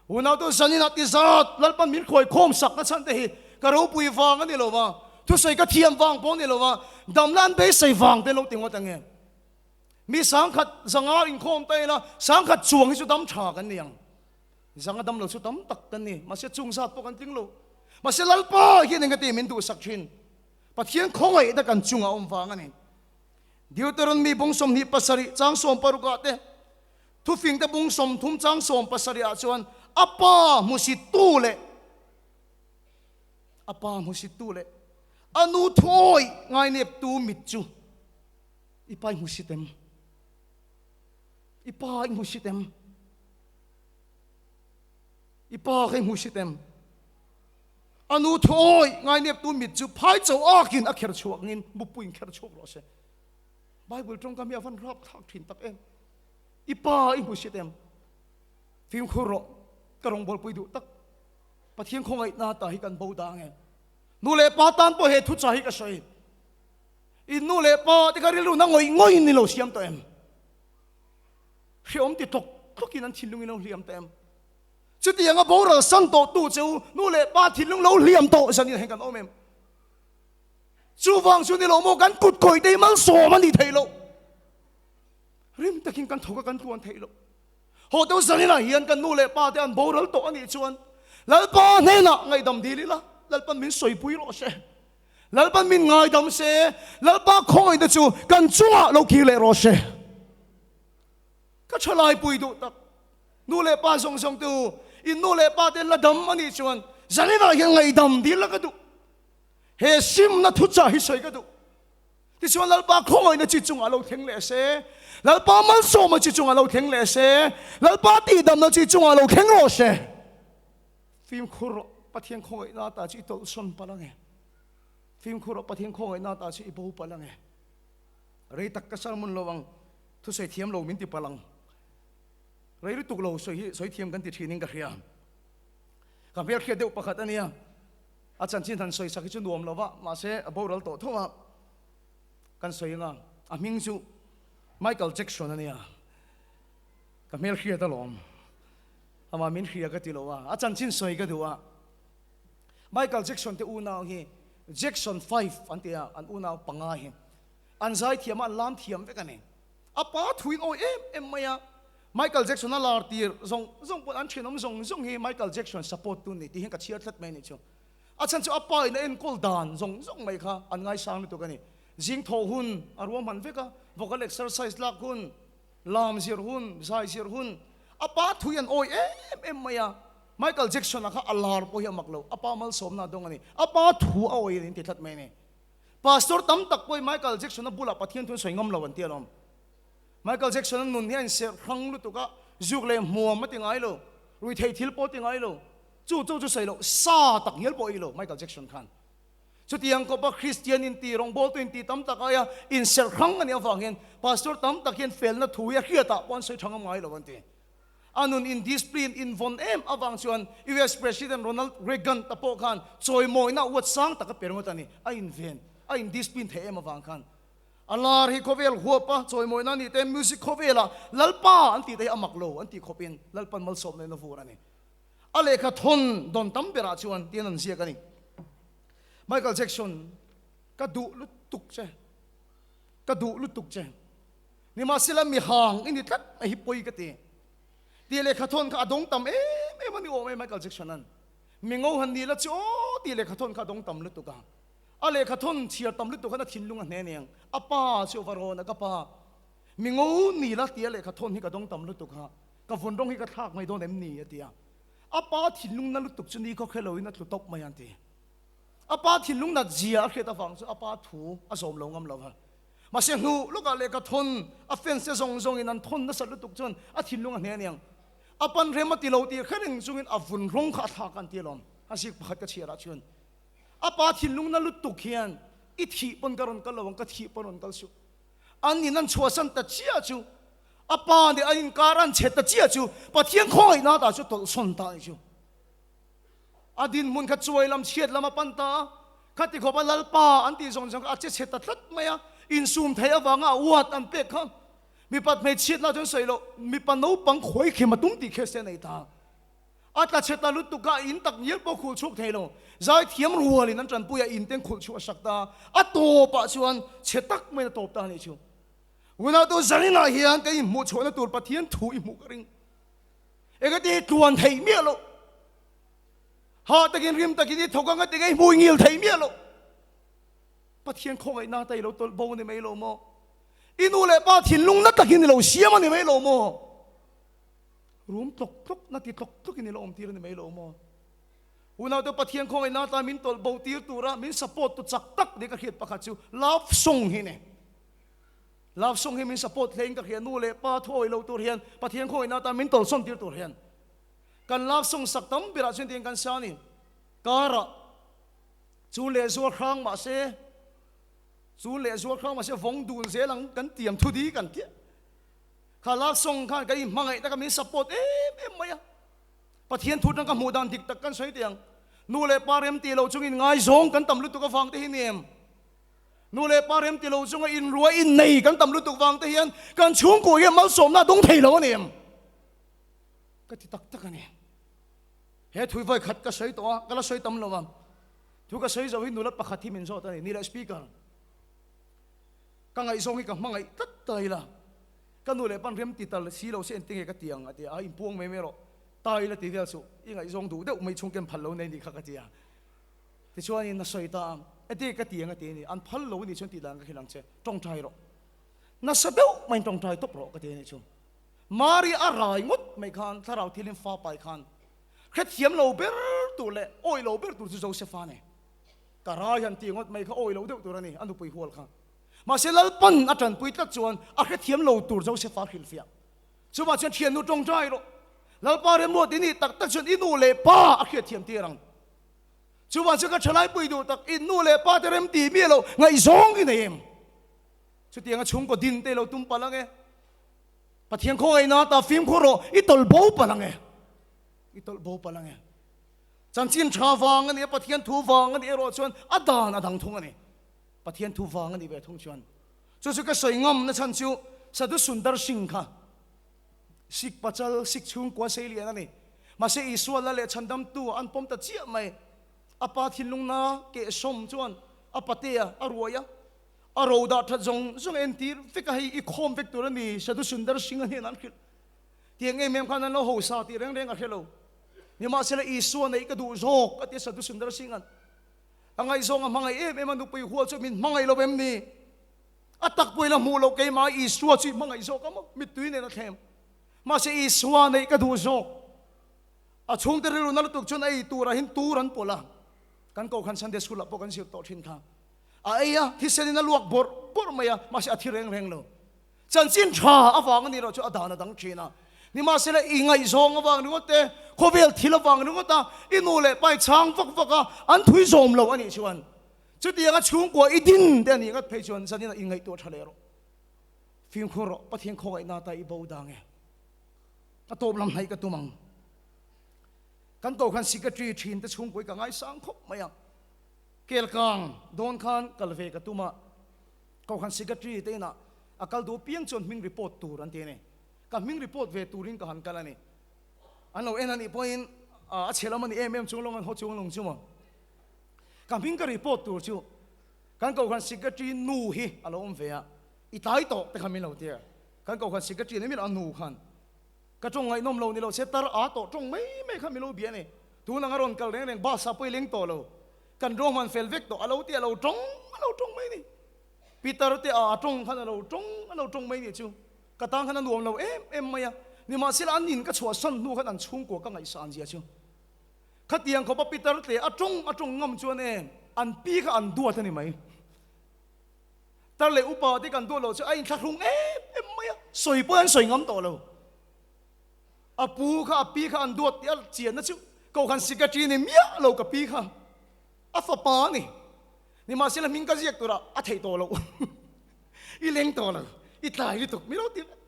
Unautu zaninah ti zat Lalpan min khawi khawm sakna chhan te hi ka ropui vang a ni lo va, thusawi ka thiam vang pawh a ni lo va, damna an beisei vang te lo ti ngawt ang em? Mi 1000 zanga inkhawm ta ila 1000 chuang hi chu dam tha kan ni ang. Zanga dam lo chu tam tak kan ni, mahse chung zat pawh kan tling lo. Mahse Lalpa hian engati min duhsak thin? Pathian khawngaihna kan chungah awm vang a ni. Deuteronomy bung 27 chang 60 ah te, Thufingte bung 30 chang 70 ah chuan a pa hmusittu leh a pa hmusittu leh a nu thuawi ngaineptu mit chu i pa i hmusit em? I pa i hmusit em? I pa kha i hmusit em? A nu thuawi ngaineptu mit chu phai cho akin a kher chhuak ngin mupui in kher chhuak rawh se. Bible tawngkam hi a van rap thlak thin tak em. I pa i hmu hriat em? Fimkhur rawh, ka rawngbawlpui duh tak. Pathian khawngaihna ta hi kan bo dang em? Nu leh pa tan pawh he thucha hi ka sawi. I nu leh pa te kha rilru na ngawih ngawih in ni lo siam tawh em? Hreawm ti tlawk tlawkin an thinlung in lo hliam tawh em? Chutianga boral san tawhtu che u nu leh pa thinlung lo hliam tawh zanin hian kan awm em? Chuvang chu ni lo maw kan kut kawih te hi malsawm a nih theih loh. Rim takin kan thawk a kan tluan theih loh. Haw deuh zaninah hian kan nu leh pa te an boral tawh a nih chuan Lalpa hnenah ngaihdam dil ila, Lalpan min sawipui rawh se. Lalpan min ngaidam se, Lalpa khawngaihna chu kan chungah lo kir leh rawh se. Ka thalai pui duh tak, nu leh pa zawng zawng tu, in nu leh pa te la dam a nih chuan zaninah hian ngaihdam dil la ka duh. He simna thuchah hi sawi ka duh. Tichuan Lalpa khawngaihna chi chungah lo thleng leh se, Lalpa malsawma chi chungah lo thleng leh se, Lalpa tihdamna chi chungah lo thleng rawh se. Fimkhur rawh, Pathian khawngaihna ata chu i tawlhsawn palh ange. Fimkhur rawh, Pathian khawngaihna ata chu i bo palh ange. Rei tak ka sermon lo ang, thusawi thiam lo min ti palh ang. Rei lutuk lo sawi hi sawi thiam kan ti thinin ka hria. Ka hmelhriat deuh pakhat a nia. A chanchin han sawi sak hi chu nuam lo va, mahse a boral tawh tho a, kan sawi anga a hming chu Michael Jackson a nia, ka hmelhriat alawm, amah min hria ka ti lo a, a chanchin sawi ka duh a, Michael Jackson te unau hi Jackson 5 an ti a, an unau panga hi an zaithiam a, an lam thiam vek a ni. A pa thuin awi em em mai a, Michael Jackson a lar tir zawng zawng pawh an thenawm zawng zawng hi Michael Jackson support tu ni tih hian ka chhiar tlat mai a nih chu. A chhan chu a pa in a enkawl dan zawng zawng mai kha an ngaisang lutuk a ni. Zing thawh hun a ruahman vek a, vocal exercise lak hun, lam zir hun, zai zir hun, a pa thui an awi em em mai a. Michael Jackson a kha a lar pawh hi a mak lo, a pa malsawmna a dawng a ni. A pa thu a awi a ni an ti tlat mai a ni. Pastor tam tak pawhin Michael Jackson-a bulah Pathian thu an sawi ngam lo an ti alawm. Michael Jackson-a nun hi a inserh hrang lutuk a, zuk leh hmuam a ti ngai lo, ruithei thil pawh a ti ngai lo, chu chu chu sawi loh, sa tak ngial pawh a ei lo Michael Jackson khan. Chutiang kawpa Kristian inti, rawngbawltu inti tam tak aia inserh hrang a nih avang hian Pastor tam tak hian felna thu hi a hriatah pawh an sawi tha ngam ngai lo an ti. A nun indiscipline invawn em avang chuan US President Ronald Reagan ta pawh khan chawimawina uat sang tak a pe ringawt a ni. A inven, a indiscipline theih em avang khan. A lar hi khawvel huap a, chawimawina a nih te, music khawvelah Lalpa an tih te hi a mak lo an tih khawpin Lalpan malsawmna in a vur a ni. A lehkha thawn dawn tam berah chuan tiin an ziak a ni. Michael Jackson, ka duh lutuk che, ka duh lutuk che. Nimahsela mi hang i ni tlat mai hi pawi ka ti. Tih lehkha thawn kha a dawng tam em em a ni awm e Michael Jackson an. Mi ngo han ni la chu aw tih lehkha thawn kha a dawng tam lutuk a. A lehkha thawn chhiar tam lutuk khan a thinlung a hne aniang. A pa chu va rawn a ka pa. Mi ngo ni la tia lehkha thawn hi ka dawng tam lutuk a. Ka vun rawng hi ka thlak mai dawn em ni a ti a. A pa thinlung na lutuk chu ni khawkhe loin a tlu tawp mai an ti. A pa thinlung nat zia a hriat avang chu a pa thu a zawm lo ngam lo va. Mahse hnu lawkah lehkha thawn a fans te zawng zawngin an thawn nasat lutuk chuan a thinlung a hne aniang. A pan rem a ti lo tih hre reng chungin a vun rawng kha a thlak a an ti alawm. A zik pakhat ka chhiarah chuan a pa thinlung na lutuk hian i thih pawn ka rawn kal lo ang, ka thih pawn rawn kal suh. An in an chhuahsan ta chiah chu a pa nih an inkar an chhe ta chiah chu Pathian khawngaihna tah chu tawlhsawn ta a ni chu. A dinhmun kha chuai lam chhiat lam a pan ta a, khati khawpa Lalpa an tih zawng zawng kha a che chhe ta tlat mai a, insum theih avanga a uat an pek kha mipat hmeichhiat lah chuan sawi loh, mipa naupang khawi khem a tum tih khe se a nei ta. A tla chhe ta lutuk a, in tak ngial pawh khulh chhuak thei lo. Zaithiam rualin an tanpui a, in ten khulh chhuah a sak ta a, a tawpah chuan chhe tak maiin a tawp ta a nih chu. Unautu zaninah hian ka inhmuh chhuahna tur Pathian thu i hmuh ka ring. Engati hi tluan theih miah loh. Hah takin rim takin i thawk anga tinge i hmui ngil theih miah loh. Pathian khawngaihna ta i lo tawlh bo a ni mai lo maw? I nu leh pa thinlung na takin i lo siam a ni mai lo maw? Rum tlawk tlawk na ti tlawk tlawkin i lo awm tir a ni mai lo maw? Unaute Pathian khawngaihna ta min tawlh bo tir tura min support tu chak tak ni ka hriat pakhat chu love song hi ni. Love song hi min support hle in ka hria nu leh pa thuawi lo tur hian Pathian khawngaihna atan min tawlsawn tir tur hian kan love song sak tam berah chuan tiang kan sa a ni. Karah chu leh zual hrang mahse chu leh zual hrang mahse vawng dun zel ang kan tiam thu di kan tia kha love song khan kan inhmangaih taka min support em em mai a. Pathian thu atang ka hmuh dan dik tak kan sawi teh ang. Nu leh pa rem tih loh chungin ngaizawng kan tam lutuk avang te hi ni em? Nu leh pa rem ti lo chunga inrua innei kan tam lutuk vang te hian kan chhungkua hian malsawmna a dawng thei lo a ni em? Ka ti tak tak a ni. He thui vawi khat ka sawi tawh a, ka la sawi tam lo ang. Thu ka sawi zo hi nula pakhat hi min zawt a ni, ni leh Speaker. Ka ngaihzawng hi ka hmangaih tlat ta ila, ka nu leh pan rem ti tal si lo se engtinge ka ti ang a ti a, inpuang mai mai rawh, ta ila ti vel suh, i ngaihzawng duh deuh mai chhung ken phal lo nei nih kha ka ti a. Tichuanin a sawi ta a, engtinge ka ti ang a ti a ni, an phal lo a nih chuan tih dan ka hrilh ang che, tawngtai rawh. Nasa deuh maiin tawngtai tawp rawh ka ti a nih chu. Mari a rai ngawt mai khan thlarau thilin fa pai khan hrethiam lo ber tur leh awih lo ber tur chu Josefa a ni. Ka rai han ti ngawt mai kha awih lo deuh tur a ni, a nupui hual kha. Mahse Lalpan a tanpui tlat chuan a hrethiam lo tur Josefa a hrilhfiah. Chuvah chuan thiannu tawngtai rawh. Lalpa remruat i nih tak tak chuan i nu leh pa a hriatthiam tir ang. Chuvah chuan ka thalaipui duh tak i nu leh pa te rem ti miah lo ngaihzawng i nei em? Chutianga chhungkaw din te i lo tum palh ang e. Pathian khawngaihna ta fimkhur rawh, i tawlh bo palh ang e. I tawlh bo palh ang e. Chanchin tha vang a nih a, Pathian thu vang a nih erawh chuan a dan a dang thung a ni. Pathian thu vang a nih ve thung chuan. Chu chu ka sawi ngam na chhan chu Sadhu Sundar Singh kha Sikh pachal, Sikh chhungkua sei lian a ni. Mahse Isua la leh chhandamtu an pawm ta chiah mai. A pa thinlungna kehsawm chuan a patea a ruai a. A ro dah that zawng zawng entir vek a, hei i khawm vek tur a ni, Sadhu Sundar Singh a hnenah an hrilh. Tiang em em khan an lo hausa tih reng reng a hre lo. Nimahsela Isua neih ka duh zawk a ti a Sadhu Sundar Singh an. A ngaihzawng a hmangaih em em a, nupui hual chu min hmangaih lo em ni? A tak pawhin a hmuh loh keimah Isua chu i hmangaih zawk a maw? Mittui nen a thlem. Mahse Isua neih ka duh zawk. A chhungte rilru na lutuk chuan a ei turah hin tur an pawlh a. Kan Kohhran Sunday School ah pawh kan zir tawh thin kha. A ei a, thisen in a luak bawrh bawrh mai a, mahse a thi reng reng lo. Chanchin tha avang a nih loh chu a dan a dang thin a. Nimahsela i ngaihzawng avang ringawt te, khawvel thil avang ringawt a, i nu leh pa i chhang vak vak a, an thui zawm lo a nih chuan chutianga chhungkua i din te a nih ngat phei chuan zanin ah i ngaihtuah tha leh rawh. Fimkhur rawh, Pathian khawngaihna ta i bo dang e. A tawp lam hnaih ka tum ang. Kan Kohhran Secretary thin te chhungkua hi ka ngaisang khawp mai a. Kelkang dawn khan kal ve ka tum a, Kohhran Secretary te inah a kal duh piang chuan hming report tur an ti a ni. Ka hming report ve turin ka han kal a ni. An lo en a nih pawhin a chhe lam a ni em em chung lawng an haw chung lawng chu maw. Ka hming ka report tur chu kan Kohhran Secretary nu hi a lo awm ve a, i tlai tawh te kha min lo ti a. Kan Kohhran Secretary ni milah a nu khan Ka tawng ngaihnawm lo ni lo se tar a tawh tawng mai mai kha milo bia a ni. Tun anga rawn kal reng reng bus ah pawh i leng tawh lo. Kan rawhman fel vek tawh a lo ti a lo tawng a lo tawng mai ni. Peter te a tawng khan a lo tawng a lo tawng mai ni chu. Ka tan khan a nuam lo em em mai a. Nimahsela an in ka chhuahsan hnu khan an chhungkua ka ngaihsan zia chu. Khatiang khawpa Peter te a tawng a tawng ngam chuan e an pi kha an duat a ni mai. Tar leh upa te kan duat loh chu a inthlahrung em em mai a, sawi pawh an sawi ngam tawh lo. A pu kha a pi kha an duat tih a chianna chu Kohhran Secretary ni miah lo ka pi kha a fapa a ni. Nimahsela hming ka ziak turah a theih tawh loh. I leng tawh lo, i tlai lutuk mi lo ti vek.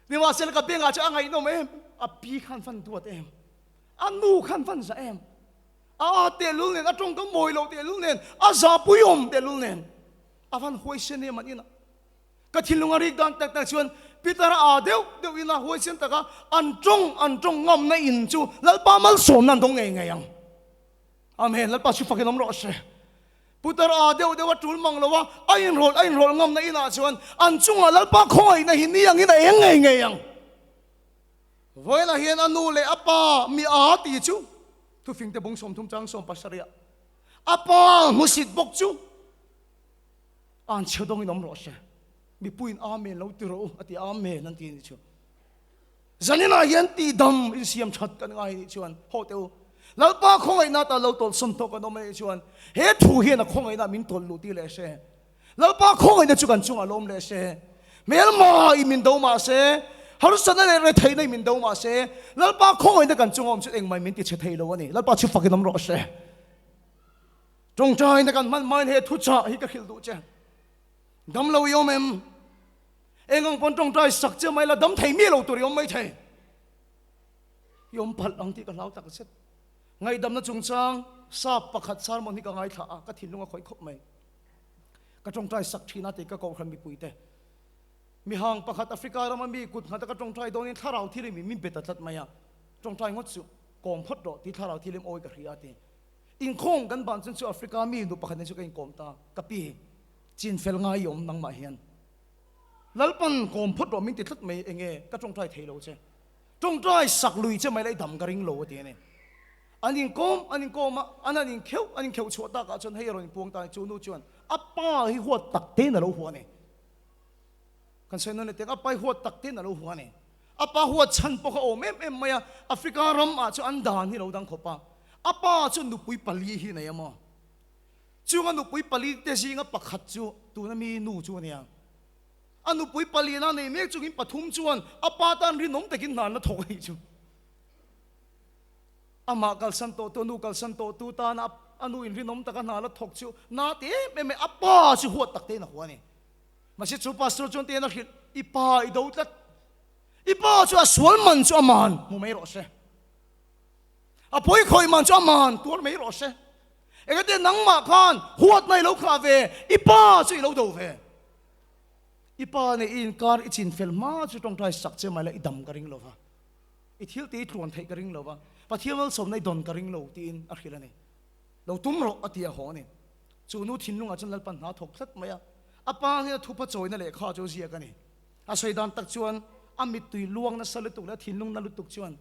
Nimahsela ka bengah chu a ngaihnawm em, a pi khan van duat em, a nu khan van za em. A tehlul nen, a tawngkam mawi loh tehlul nen, a zahpuiawm tehlul nen, a van huaisen em an inah. Ka thinlung a rik dan tak tak chuan Peter a aa deuh deuh ina huaisen taka an tawng an tawng ngamna in chu Lalpa malsawmna an dawng ngei ngei ang. Amen. Lalpa chu fakin awm rawh se. Putar aa deuh deuh a tul mang lo a, a inrawlh a inrawlh ngamna inah chuan an chungah Lalpa khawngaihna hi ni angin a eng ngei ngei ang. Vawiinah hian a nu leh a pa mi aa ti chu Thufingte bung 30 chang 17 a pa hmusit bawk chu an chhe dawngin awm rawh se. Mipuiin Amen lo ti rawh u a ti Amen an ti anih chu. Zaninah hian tihdam insiam that kan ngai anih chuan haw teh u. Lalpa khawngaihna atan lo tawlhsawn tawk an awm anih chuan he thu hian a khawngaihna min tawlh luh tir leh se. Lalpa khawngaihna chu kan chungah lawm leh se. Hmelma i min do mah se, harsatna leh retheihna i min do mah se, Lalpa khawngaihna kan chunga awm chu engmah min ti chhe thei lo a ni. Lalpa chu fakin awm rawh se. Tawngtaina kan hman hmain he thuchah hi ka hrilh duh che. Dam lo i awm em? Eng ang pawn tawngtai sak che mai la dam thei miah lo tur i awm mai thei. I awm palh ang tih ka hlau tak zet. Ngaihdamna chungchang sap pakhat sermon hi ka ngaithla a, ka thinlung a khawih khawp mai. Ka tawngtai sak thin a tih ka kohhran mipuite. Mihang pakhat Africa rama mi kut nghata ka tawngtai dawnin thlarau thil in min be ta tlat mai a, tawngtai ngawt suh. Kawm phawt rawh tih thlarau thilim awi ka hria a ti. Inkhawm kan ban chuan chu Africa mi nu pakhat nen chu ka inkawm ta. Ka pi, chin fel ngai i awm nangmah hian. Lalpan kawm phawt rawh min ti tlat mai enge ka tawngtai thei lo che. Tawngtai sak lui che mai la i dam ka ring lo a ti a ni. An inkawm an inkawm a, an han inkheuh an inkheuh chhuah takah chuan hei a rawn inpuang ta a ni. Chu nu chuan a pa hi huat tak tein a lo hua a ni. Kan sawi nawn leh teh ang, a pa hi huat tak tein a lo hua a ni. A pa huat chhan pawh kha a awm em em mai a, Africa ram ah chuan an dan hi a lo dang khawp a. A pa chuan nupui pali hi a nei a maw? Chung a nupui pali te zinga pakhat chu tuna mi nu chu a nia. A nupui palina nei mek chungin pathum chuan a pa tan rinawm takin hna an la thawk a nih chu. Amah kalsan tawhtu, a nu kalsan tawhtu tana a nu in rinawm taka hna la thawk chu na ti em em mai, a pa chu huat tak tein a hua a ni. Mahse chu pastor chuan tiin a hrilh, I pa i do tlat. I pa chu a sual man chu a man hmu mai rawh se. A pawi khawih man chu a man tuar mai rawh se. Engati nangmah khan huatna i lo khah ve, i pa chu i lo do ve. I pa nen i inkar i chin fel hma chu tawngtai sak che mai la i dam ka ring lo va. I thil tih i tluan theih ka ring lo va, Pathian malsawmna i dawn ka ring lo tiin a hrilh a ni. Lo tum rawh a ti a haw a ni. Chu nu thinlungah chuan Lalpan hna thawk tlat mai a, a pa hian a thupa chawina lehkha chu a ziak a ni. A sawi dan tak chuan a mittui luang nasa lutuk leh a thinlung na lutuk chuan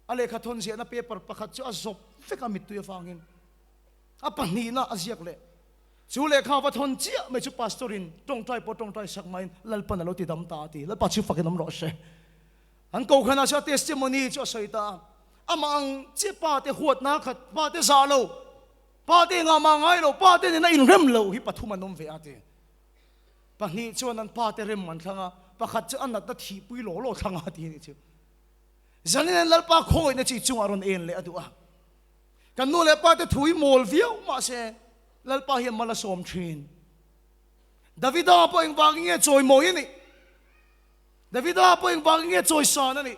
a lehkha thawn ziahna paper pakhat chu a zawp vek a mittui avangin a pahnihna a ziak leh. Chu lehkha va thawn chiah mai chu pastor in tawngtai pawh tawngtai sak maiin Lalpan a lo ti dam ta a ti. Lalpa chu fakin awm rawh se. An kohhranah chuan a testimony chu a sawi ta a, amah ang chiah pa te huatna khat, pa te zah lo, pa te engah mah ngai lo, pa te nena inrem lo hi pathum an awm ve a ti. Pahnih chuan an pa te rem an thlang a, pakhat chu a natna thihpui law law thlang a ti a nih chu. Zanin an Lalpa khawngawihna chi chungah rawn en leh a duh a. Kan nu leh pa te thu hi mawl viau mahse Lalpa hian mal a sawm thin. Davida pawh engvangin nge chawimawi a nih? Davida pawh engvangin nge chawisan a nih?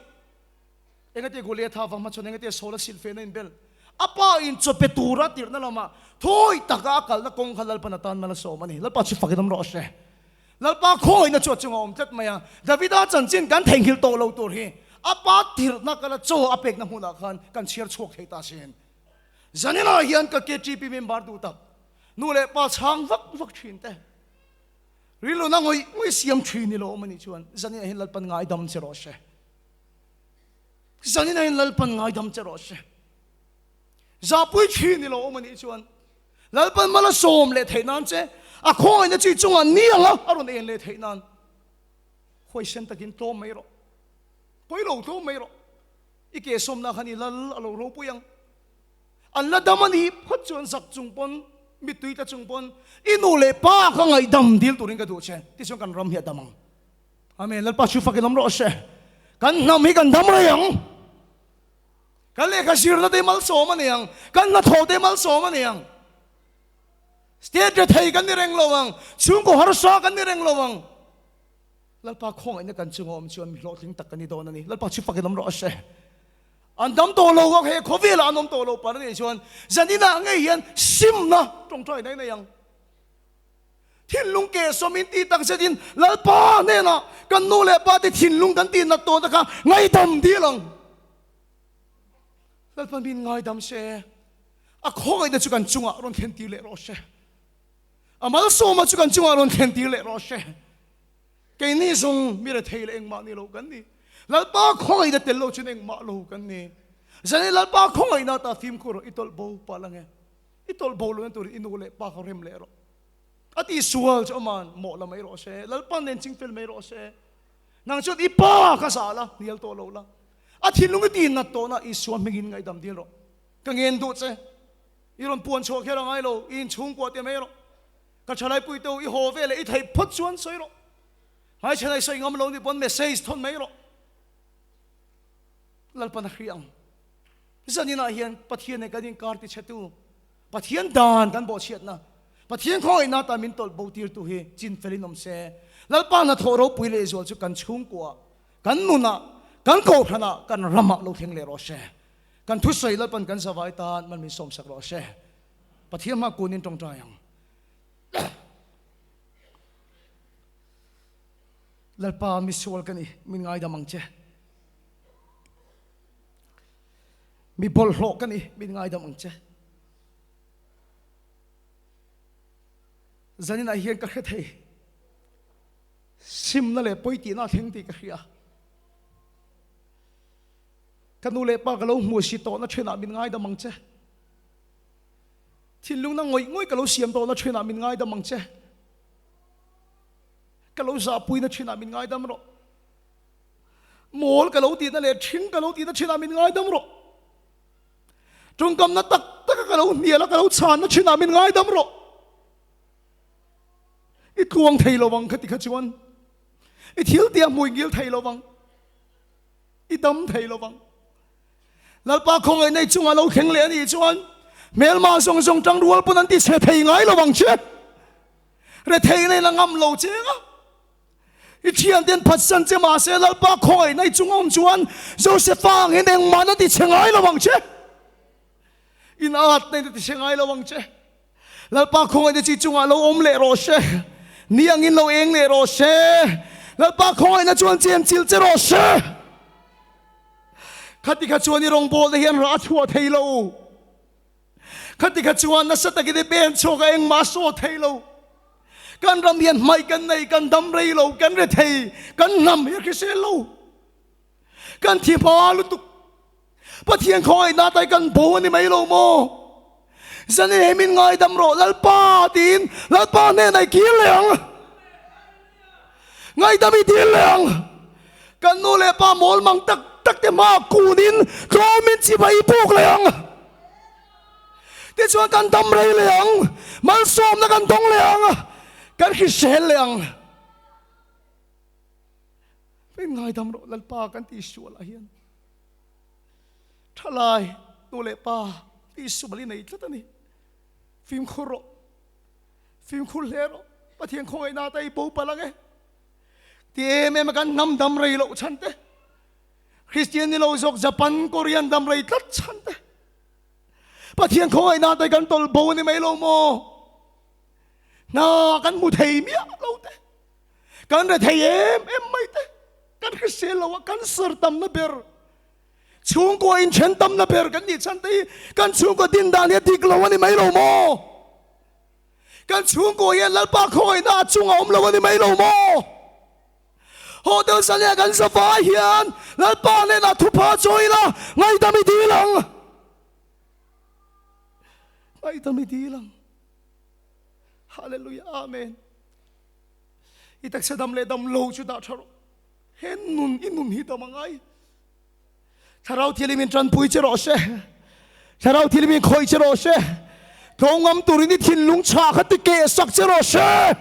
Engati Goliatha vang hmachhawn, engati Saula silhfehna inbel? A pa in chaw pe tura tirhna lamah thawi taka a kalna kawng kha Lalpan atan mal a sawm a ni. Lalpa chu fakin awm rawh se. Lalpa khawngawihna chu a chungah awm tlat mai a. Davida chanchin kan theihnghilh tawh lo tur hi a pa tirhna kala chaw a pekna hmunah khan kan chhiar chhuak thei ta sin. Zaninah hian ka KTP member duh tak, nu leh pa chhang vak vak thin te, rilruna ngawih ngawih siam thin ni lo awm a nih chuan zaninah hian Lalpan ngaidam che rawh se. Zaninah hian Lalpan ngaidam che rawh se. Zahpui thin ni lo awm a nih chuan Lalpan mal a sawm leh theih nan che, a khawngaihna chi chungah ni anga a rawn en leh theih nan huaisen takin tlawm mai rawh. Pawi lo tlawm mai rawh. I ke sawmna khan i lal a lo ropui ang. An la dam a nih phawt chuan zak chung pawn, mittui tla chung pawn i nu leh pa kha ngaihdam dil turin ka duh che. Tichuan kan ram hi a dam ang. Amen. Lalpa chu fakin awm rawh se. Kan hnam hi kan dam rei ang. Kan lehkha zirna te malsawm a ni ang. Kan hnathawh te malsawm a ni ang. State rethei kan ni reng lo ang. Chhungkaw harsa kan ni reng lo ang. Lalpa khawngaihna kan chunga awm chuan mi hlawhtling tak kan ni dawn a ni. Lalpa chu fakin awm rawh se. An dam tawh lo ang, he khawvelah an awm tawh lo par a nih chuan zaninah ngei hian simna tawngtai nai nei ang. Thinlung keh sawmin tih tak zetin Lalpa hnenah kan nu leh pa te thinlung kan tih nat tawhna kha ngaidam dil ang. Lalpa min ngaidam se, a khawngaihna chu kan chungah rawn thlen tir leh rawh se. A malsawma chu kan chungah rawn thlen tir leh rawh se. Keini zawng mi rethei leh engmah ni lo kan ni. Lalpa khawngaihna tel lo chuan engmah lo kan ni. Zani Lalpa khawngaihna ta fimkhur rawh, i tawlh bo palh ange. I tawlh bo lohna turin i nu leh pa kha rem leh rawh. A ti sual chu aman mawh la mai rawh se, Lalpa nen ching fel mai rawh se. Nang chuan i pa kha zah la, hnial tawh lo la. A thinlung i ti nat tawhna Isua hmingin ngaihdam dil rawh. Ka ngen duh che. I rawn puan chhuah kher a ngai lo, i inchhungkua te mai rawh. Ka thalaipui te u, i haw ve leh i theih phawt chuan sawi rawh. Hmaichhan ai sawi ngam lo nih pawn message thawn mai rawh. Lalpan a hria ang. Zaninah hian Pathian nen kan inkar tichhetu, Pathian dan kan bawhchhiatna, Pathian khawngaihna atan min tawlh bo tirtu hi chin felin awm se. Lalpa hnathawh ropui lehzual chu kan chhungkuaah, kan nunah, kan kohhranah, kan ramah lo thleng leh rawh se. Kan thusawi Lalpan kan zavai tan man min sawmsak rawh se. Pathian hma kunin tawngtai ang. Lalpa misual ka ni, min ngaidam ang che. Mi bawlhhlawh ka ni, min ngaidam ang che. Zaninah hian ka hre thei. Simna leh pawi tihna a thleng tih ka hria. Ka nu leh pa ka lo hmuh si tawhna thenah min ngaidam ang che. Thinlungna ngawih ngawih ka lo siam tawhna thenah min ngaidam ang che. Ka lo zahpuina thenah min ngaidam rawh. Mawl ka lo tihna leh ṭhing ka lo tihna ṭhinah min ngaidam rawh. Ṭawngkamna tak taka ka lo hnial a, ka lo chhanna ṭhinah min ngaidam rawh. I tluang thei lo vang khati kha chuan i thil tia hmui ngil thei lo vang, i dam thei lo vang. Lalpa khawngaih nei chungah lo thleng leh a nih chuan hmelma zawng zawng ṭangrual pawn an ti chhe thei ngai lo vang che. Rethei nei la ngam lo cheng a. I thianten phatsan che mahse Lalpa khawngaih nei chung awm chuan Josefa ang hian engmah na ti chhe ngai lo ang che. In at nei na ti chhe ngai lo ang che. Lalpa khawngaih na chi chungah lo awm leh rawh se. Ni angin lo eng leh rawh se. Lalpa khawngaih na chuan chen chilh che rawh se. Khati kha chuan i rawngbawlna hian rah a chhuah thei lo. Khati kha chuan nasa takin i pen chhuak a engmah a saw thei lo. Kan ram hian hmaih kan nei, kan dam rei lo, kan re thei, kan hnam hi a hrisel lo. Kan thi hma lutuk. Pathian khawngaihna tai kan bo a ni mai lo maw? Zan i hemin ngaidam rawh Lalpa tiin Lalpa hnenah i kir leh ang. Ngaihdam i dil leh ang. Kan nu leh pa mawl mang tak tak te hmaah kunin tlawmin chibai i puk leh ang. Tichuan kan dam rei leh ang, malsawmna kan dawng leh ang, kan hrisel leh ang. Min ngaidam rawh Lalpa kan tihsualah hian thalai nu leh pa tihsual i nei tlat a ni. Fimkhur rawh. Fimkhur hle rawh. Pathian khawngaihna ata i bo palh ang e. Ti em em a kan hnam dam rei loh chhan te. Kristian ni lo zawk Japan, Korean dam rei tlat chhan te. Pathian khawngaihna ata kan tawlh bo a ni mai lo maw? Hna kan hmu thei miah lo te. Kan re thei em em mai te. Kan hrisel lo a, cancer tamna ber. Chhungkua inthen tamna ber kan nih chhan te hi kan chhungkua din dan hi a dik lo a ni mai lo maw? Kan chhungkua hian Lalpa khawngaihna a chungah awm lo a ni mai lo maw? Hotel Sania kan zavai hian Lalpa hnenah thupha chawi ila ngaihdam i dil ang. Ngaihdam i dil ang. Hallelujah Amen. I taksa dam leh dam lo chu dah tha rawh. He nun i nun hi dam a ngai. Thlarau Thianghlim in tanpui che rawh se. Thlarau Thianghlim in khawih che rawh se. Tlawngam turin i thinlung chhah kha ti keh sak che rawh se.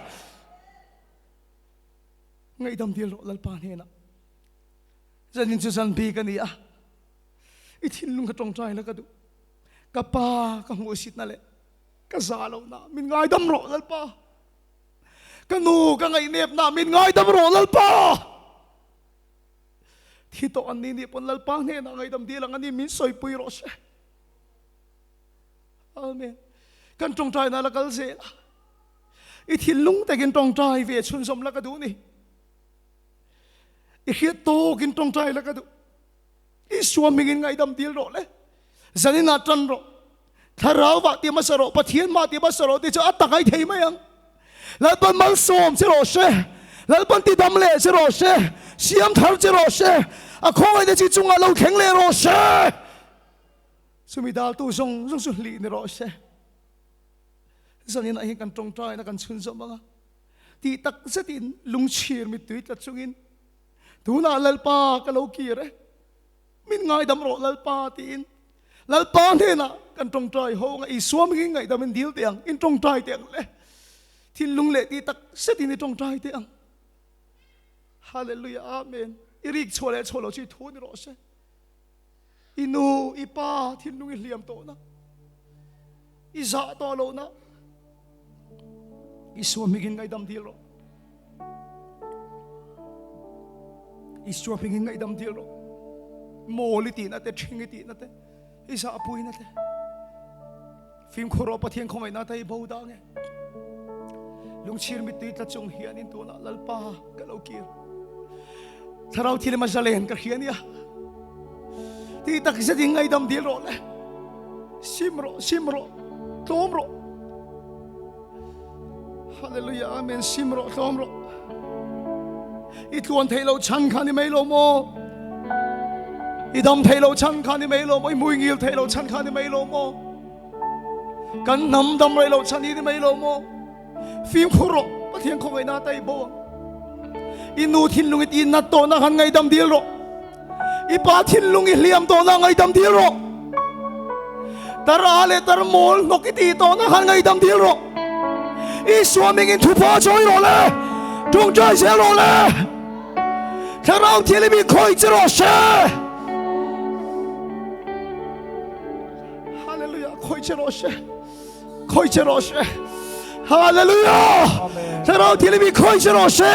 Ngaihdam dil rawh Lalpa hnenah. Zanin chu zan bik a ni a. I thinlung kha tawngtai la ka duh. Ka pa ka hmuhsitna leh ka za lohna min ngaidam rawh Lalpa. Ka nu ka ngaihnepna min ngaidam rawh Lalpa. Thi tawh an ni nih pawn Lalpa hnenah ngaihdam dil ang a ni min sawipui rawh se. Amen. Kan tawngtaina la kal zel a. I thinlung takin tawngtai ve chhunzawm la ka duh ni. I hriat tawkin tawngtai la ka duh. Isua hmingin ngaihdam dil rawh le. Zaninah tan rawh. Thlarau vah ti hmasa rawh, Pathian mah ti hmasa rawh tih chu a tak ai thei mai ang. Lalpan malsawm che rawh se, Lalpan ti dam leh che rawh se, siam thar che rawh se, a khawngaihna chi chungah lo thleng leh rawh se. Chumi daltu zawng zawng chu hlih ni rawh se. Zaninah hian kan tawngtaina kan chhunzawm ang a, tih tak zetin lungchhir mittui tla chungin tunah Lalpa ka lo kir e. Min ngaidam rawh Lalpa tiin Lalpa hnenah kan tawngtai ho anga Isua mingin ngaihdam in dil teh ang, in tawngtai teh ang le. Thinlung leh tih tak zetin i tawngtai teh ang. Hallelujah Amen. I rik chhuah leh chhuah lo chu i thu ni rawh se. I nu, i pa thinlung i hliam tawh na. I zah tawh lo na. Isua hmingin ngaihdam dil rawh. Isua hmingin ngaihdam dil rawh. Mawl i tihna te, ṭhing i tihna te, i zahpuina te. Fimkhur rawh Pathian khawngaihna te i bo dah nge. Lungchhir mittui tla chung hianin tunah Lalpa ka lo kir. Thlarau thil ema zalen ka hria nia. Tih tak zet in ngaidam dil rawh le. Sim rawh, sim rawh, tlawm rawh. Hallelujah, amen. Sim rawh, tlawm rawh. I tluan theih loh chhan kha ni mai lo maw? I dam theih loh chhan kha ni mai lo maw? I mui ngil theih loh chhan kha ni mai lo maw? Kan hnam dam rei loh chhan hi ni mai lo maw? Fimkhur rawh, Pathian khawngaihna a tai bo ang. I nu thinlung i ti nat tawhna khan ngaidam dil rawh. I pa thinlung i hliam tawhna ngaidam dil rawh. Tar a leh tar mawl hnawk i tih tawhna khan ngaidam dil rawh. Isua mingin thupa chawi rawh le, tawngtai zel rawh le. Thlarau Thianghlim i khawih che rawh se. Hallelujah, khawih che rawh se. Khawih che rawh se. Hallelujah. Thlarau Thianghlim i khawih che rawh se.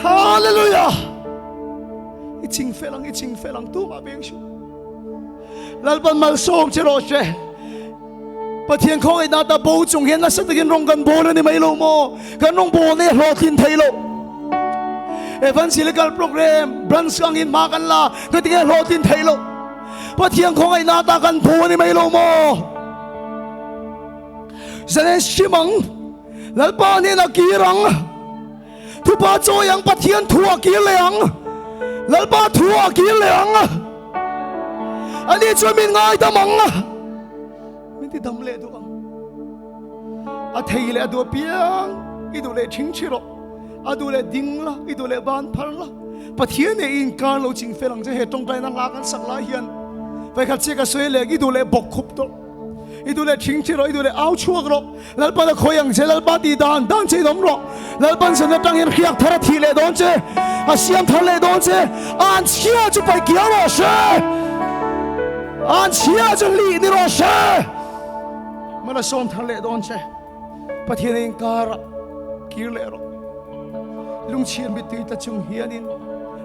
Hallelujah. I ching fel ang, i ching fel ang tumah veng suh. Lalpan malsawm che rawh se. Pathian khawngaihna ta bo chung hian nasa takin rawng kan bawl a ni mai lo maw? Kan rawng bawl nei hlawhtlin thei lo. Evangelical program branch angin hma kan la, ka tinge hlawhtlin thei lo. Pathian khawngaihna ta kan phu a ni mai lo maw? Zalen hrim ang, Lalpa hnenah kir ang, thupa chawi ang, Pathian thu ah kir leh ang, Lalpa thu ah kir leh ang. Ani chuan min ngaidam ang, min ti dam leh duh ang. A thei leh a duh apiang i duh leh ṭhingṭhi rawh, a duh leh ding la, i duh leh ban phar la. Pathian nen i inkar lo ching fel ang che he tawngtaina hla kan sak lai hian vawikhat chiah ka sawi leh i duh leh bawk khup tawh i duh leh thingthi rawh i duh leh au chhuak rawh Lalpan a khawi ang che Lalpa tih dan dan che in awm rawh Lalpan zan atang hian hriak thar a thih leh dawn che a siam thar leh dawn che an chhia chu paih kiau rawh se an chhia chu hlih ni rawh se mana sawm thar leh dawn che Pathian a inkar ah kir leh rawh. Lungchhiar mittui tla chung hianin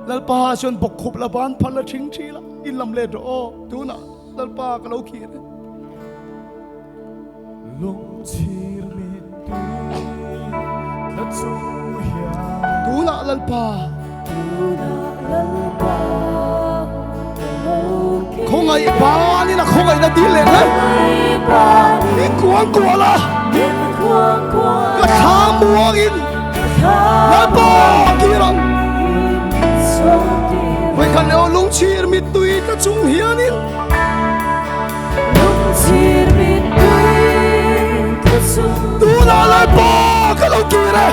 Lalpa chuan bawkkhup la ban phal la thing thi la in lam let rawh aw tunah Lalpa ka lo kir e. Lungchhir mittui tla chung hian. Tunah Lalpa. Tunah Lalpa ka lo kir e. Khawngaih banin a khawngaihna dil leh hle. Min kuang kual a. Ka thla muangin Lalpa a kir ang. Vawikhat leh aw lungchhir mittui tla chung hianin. Tunah Lalpa ka lo kir e.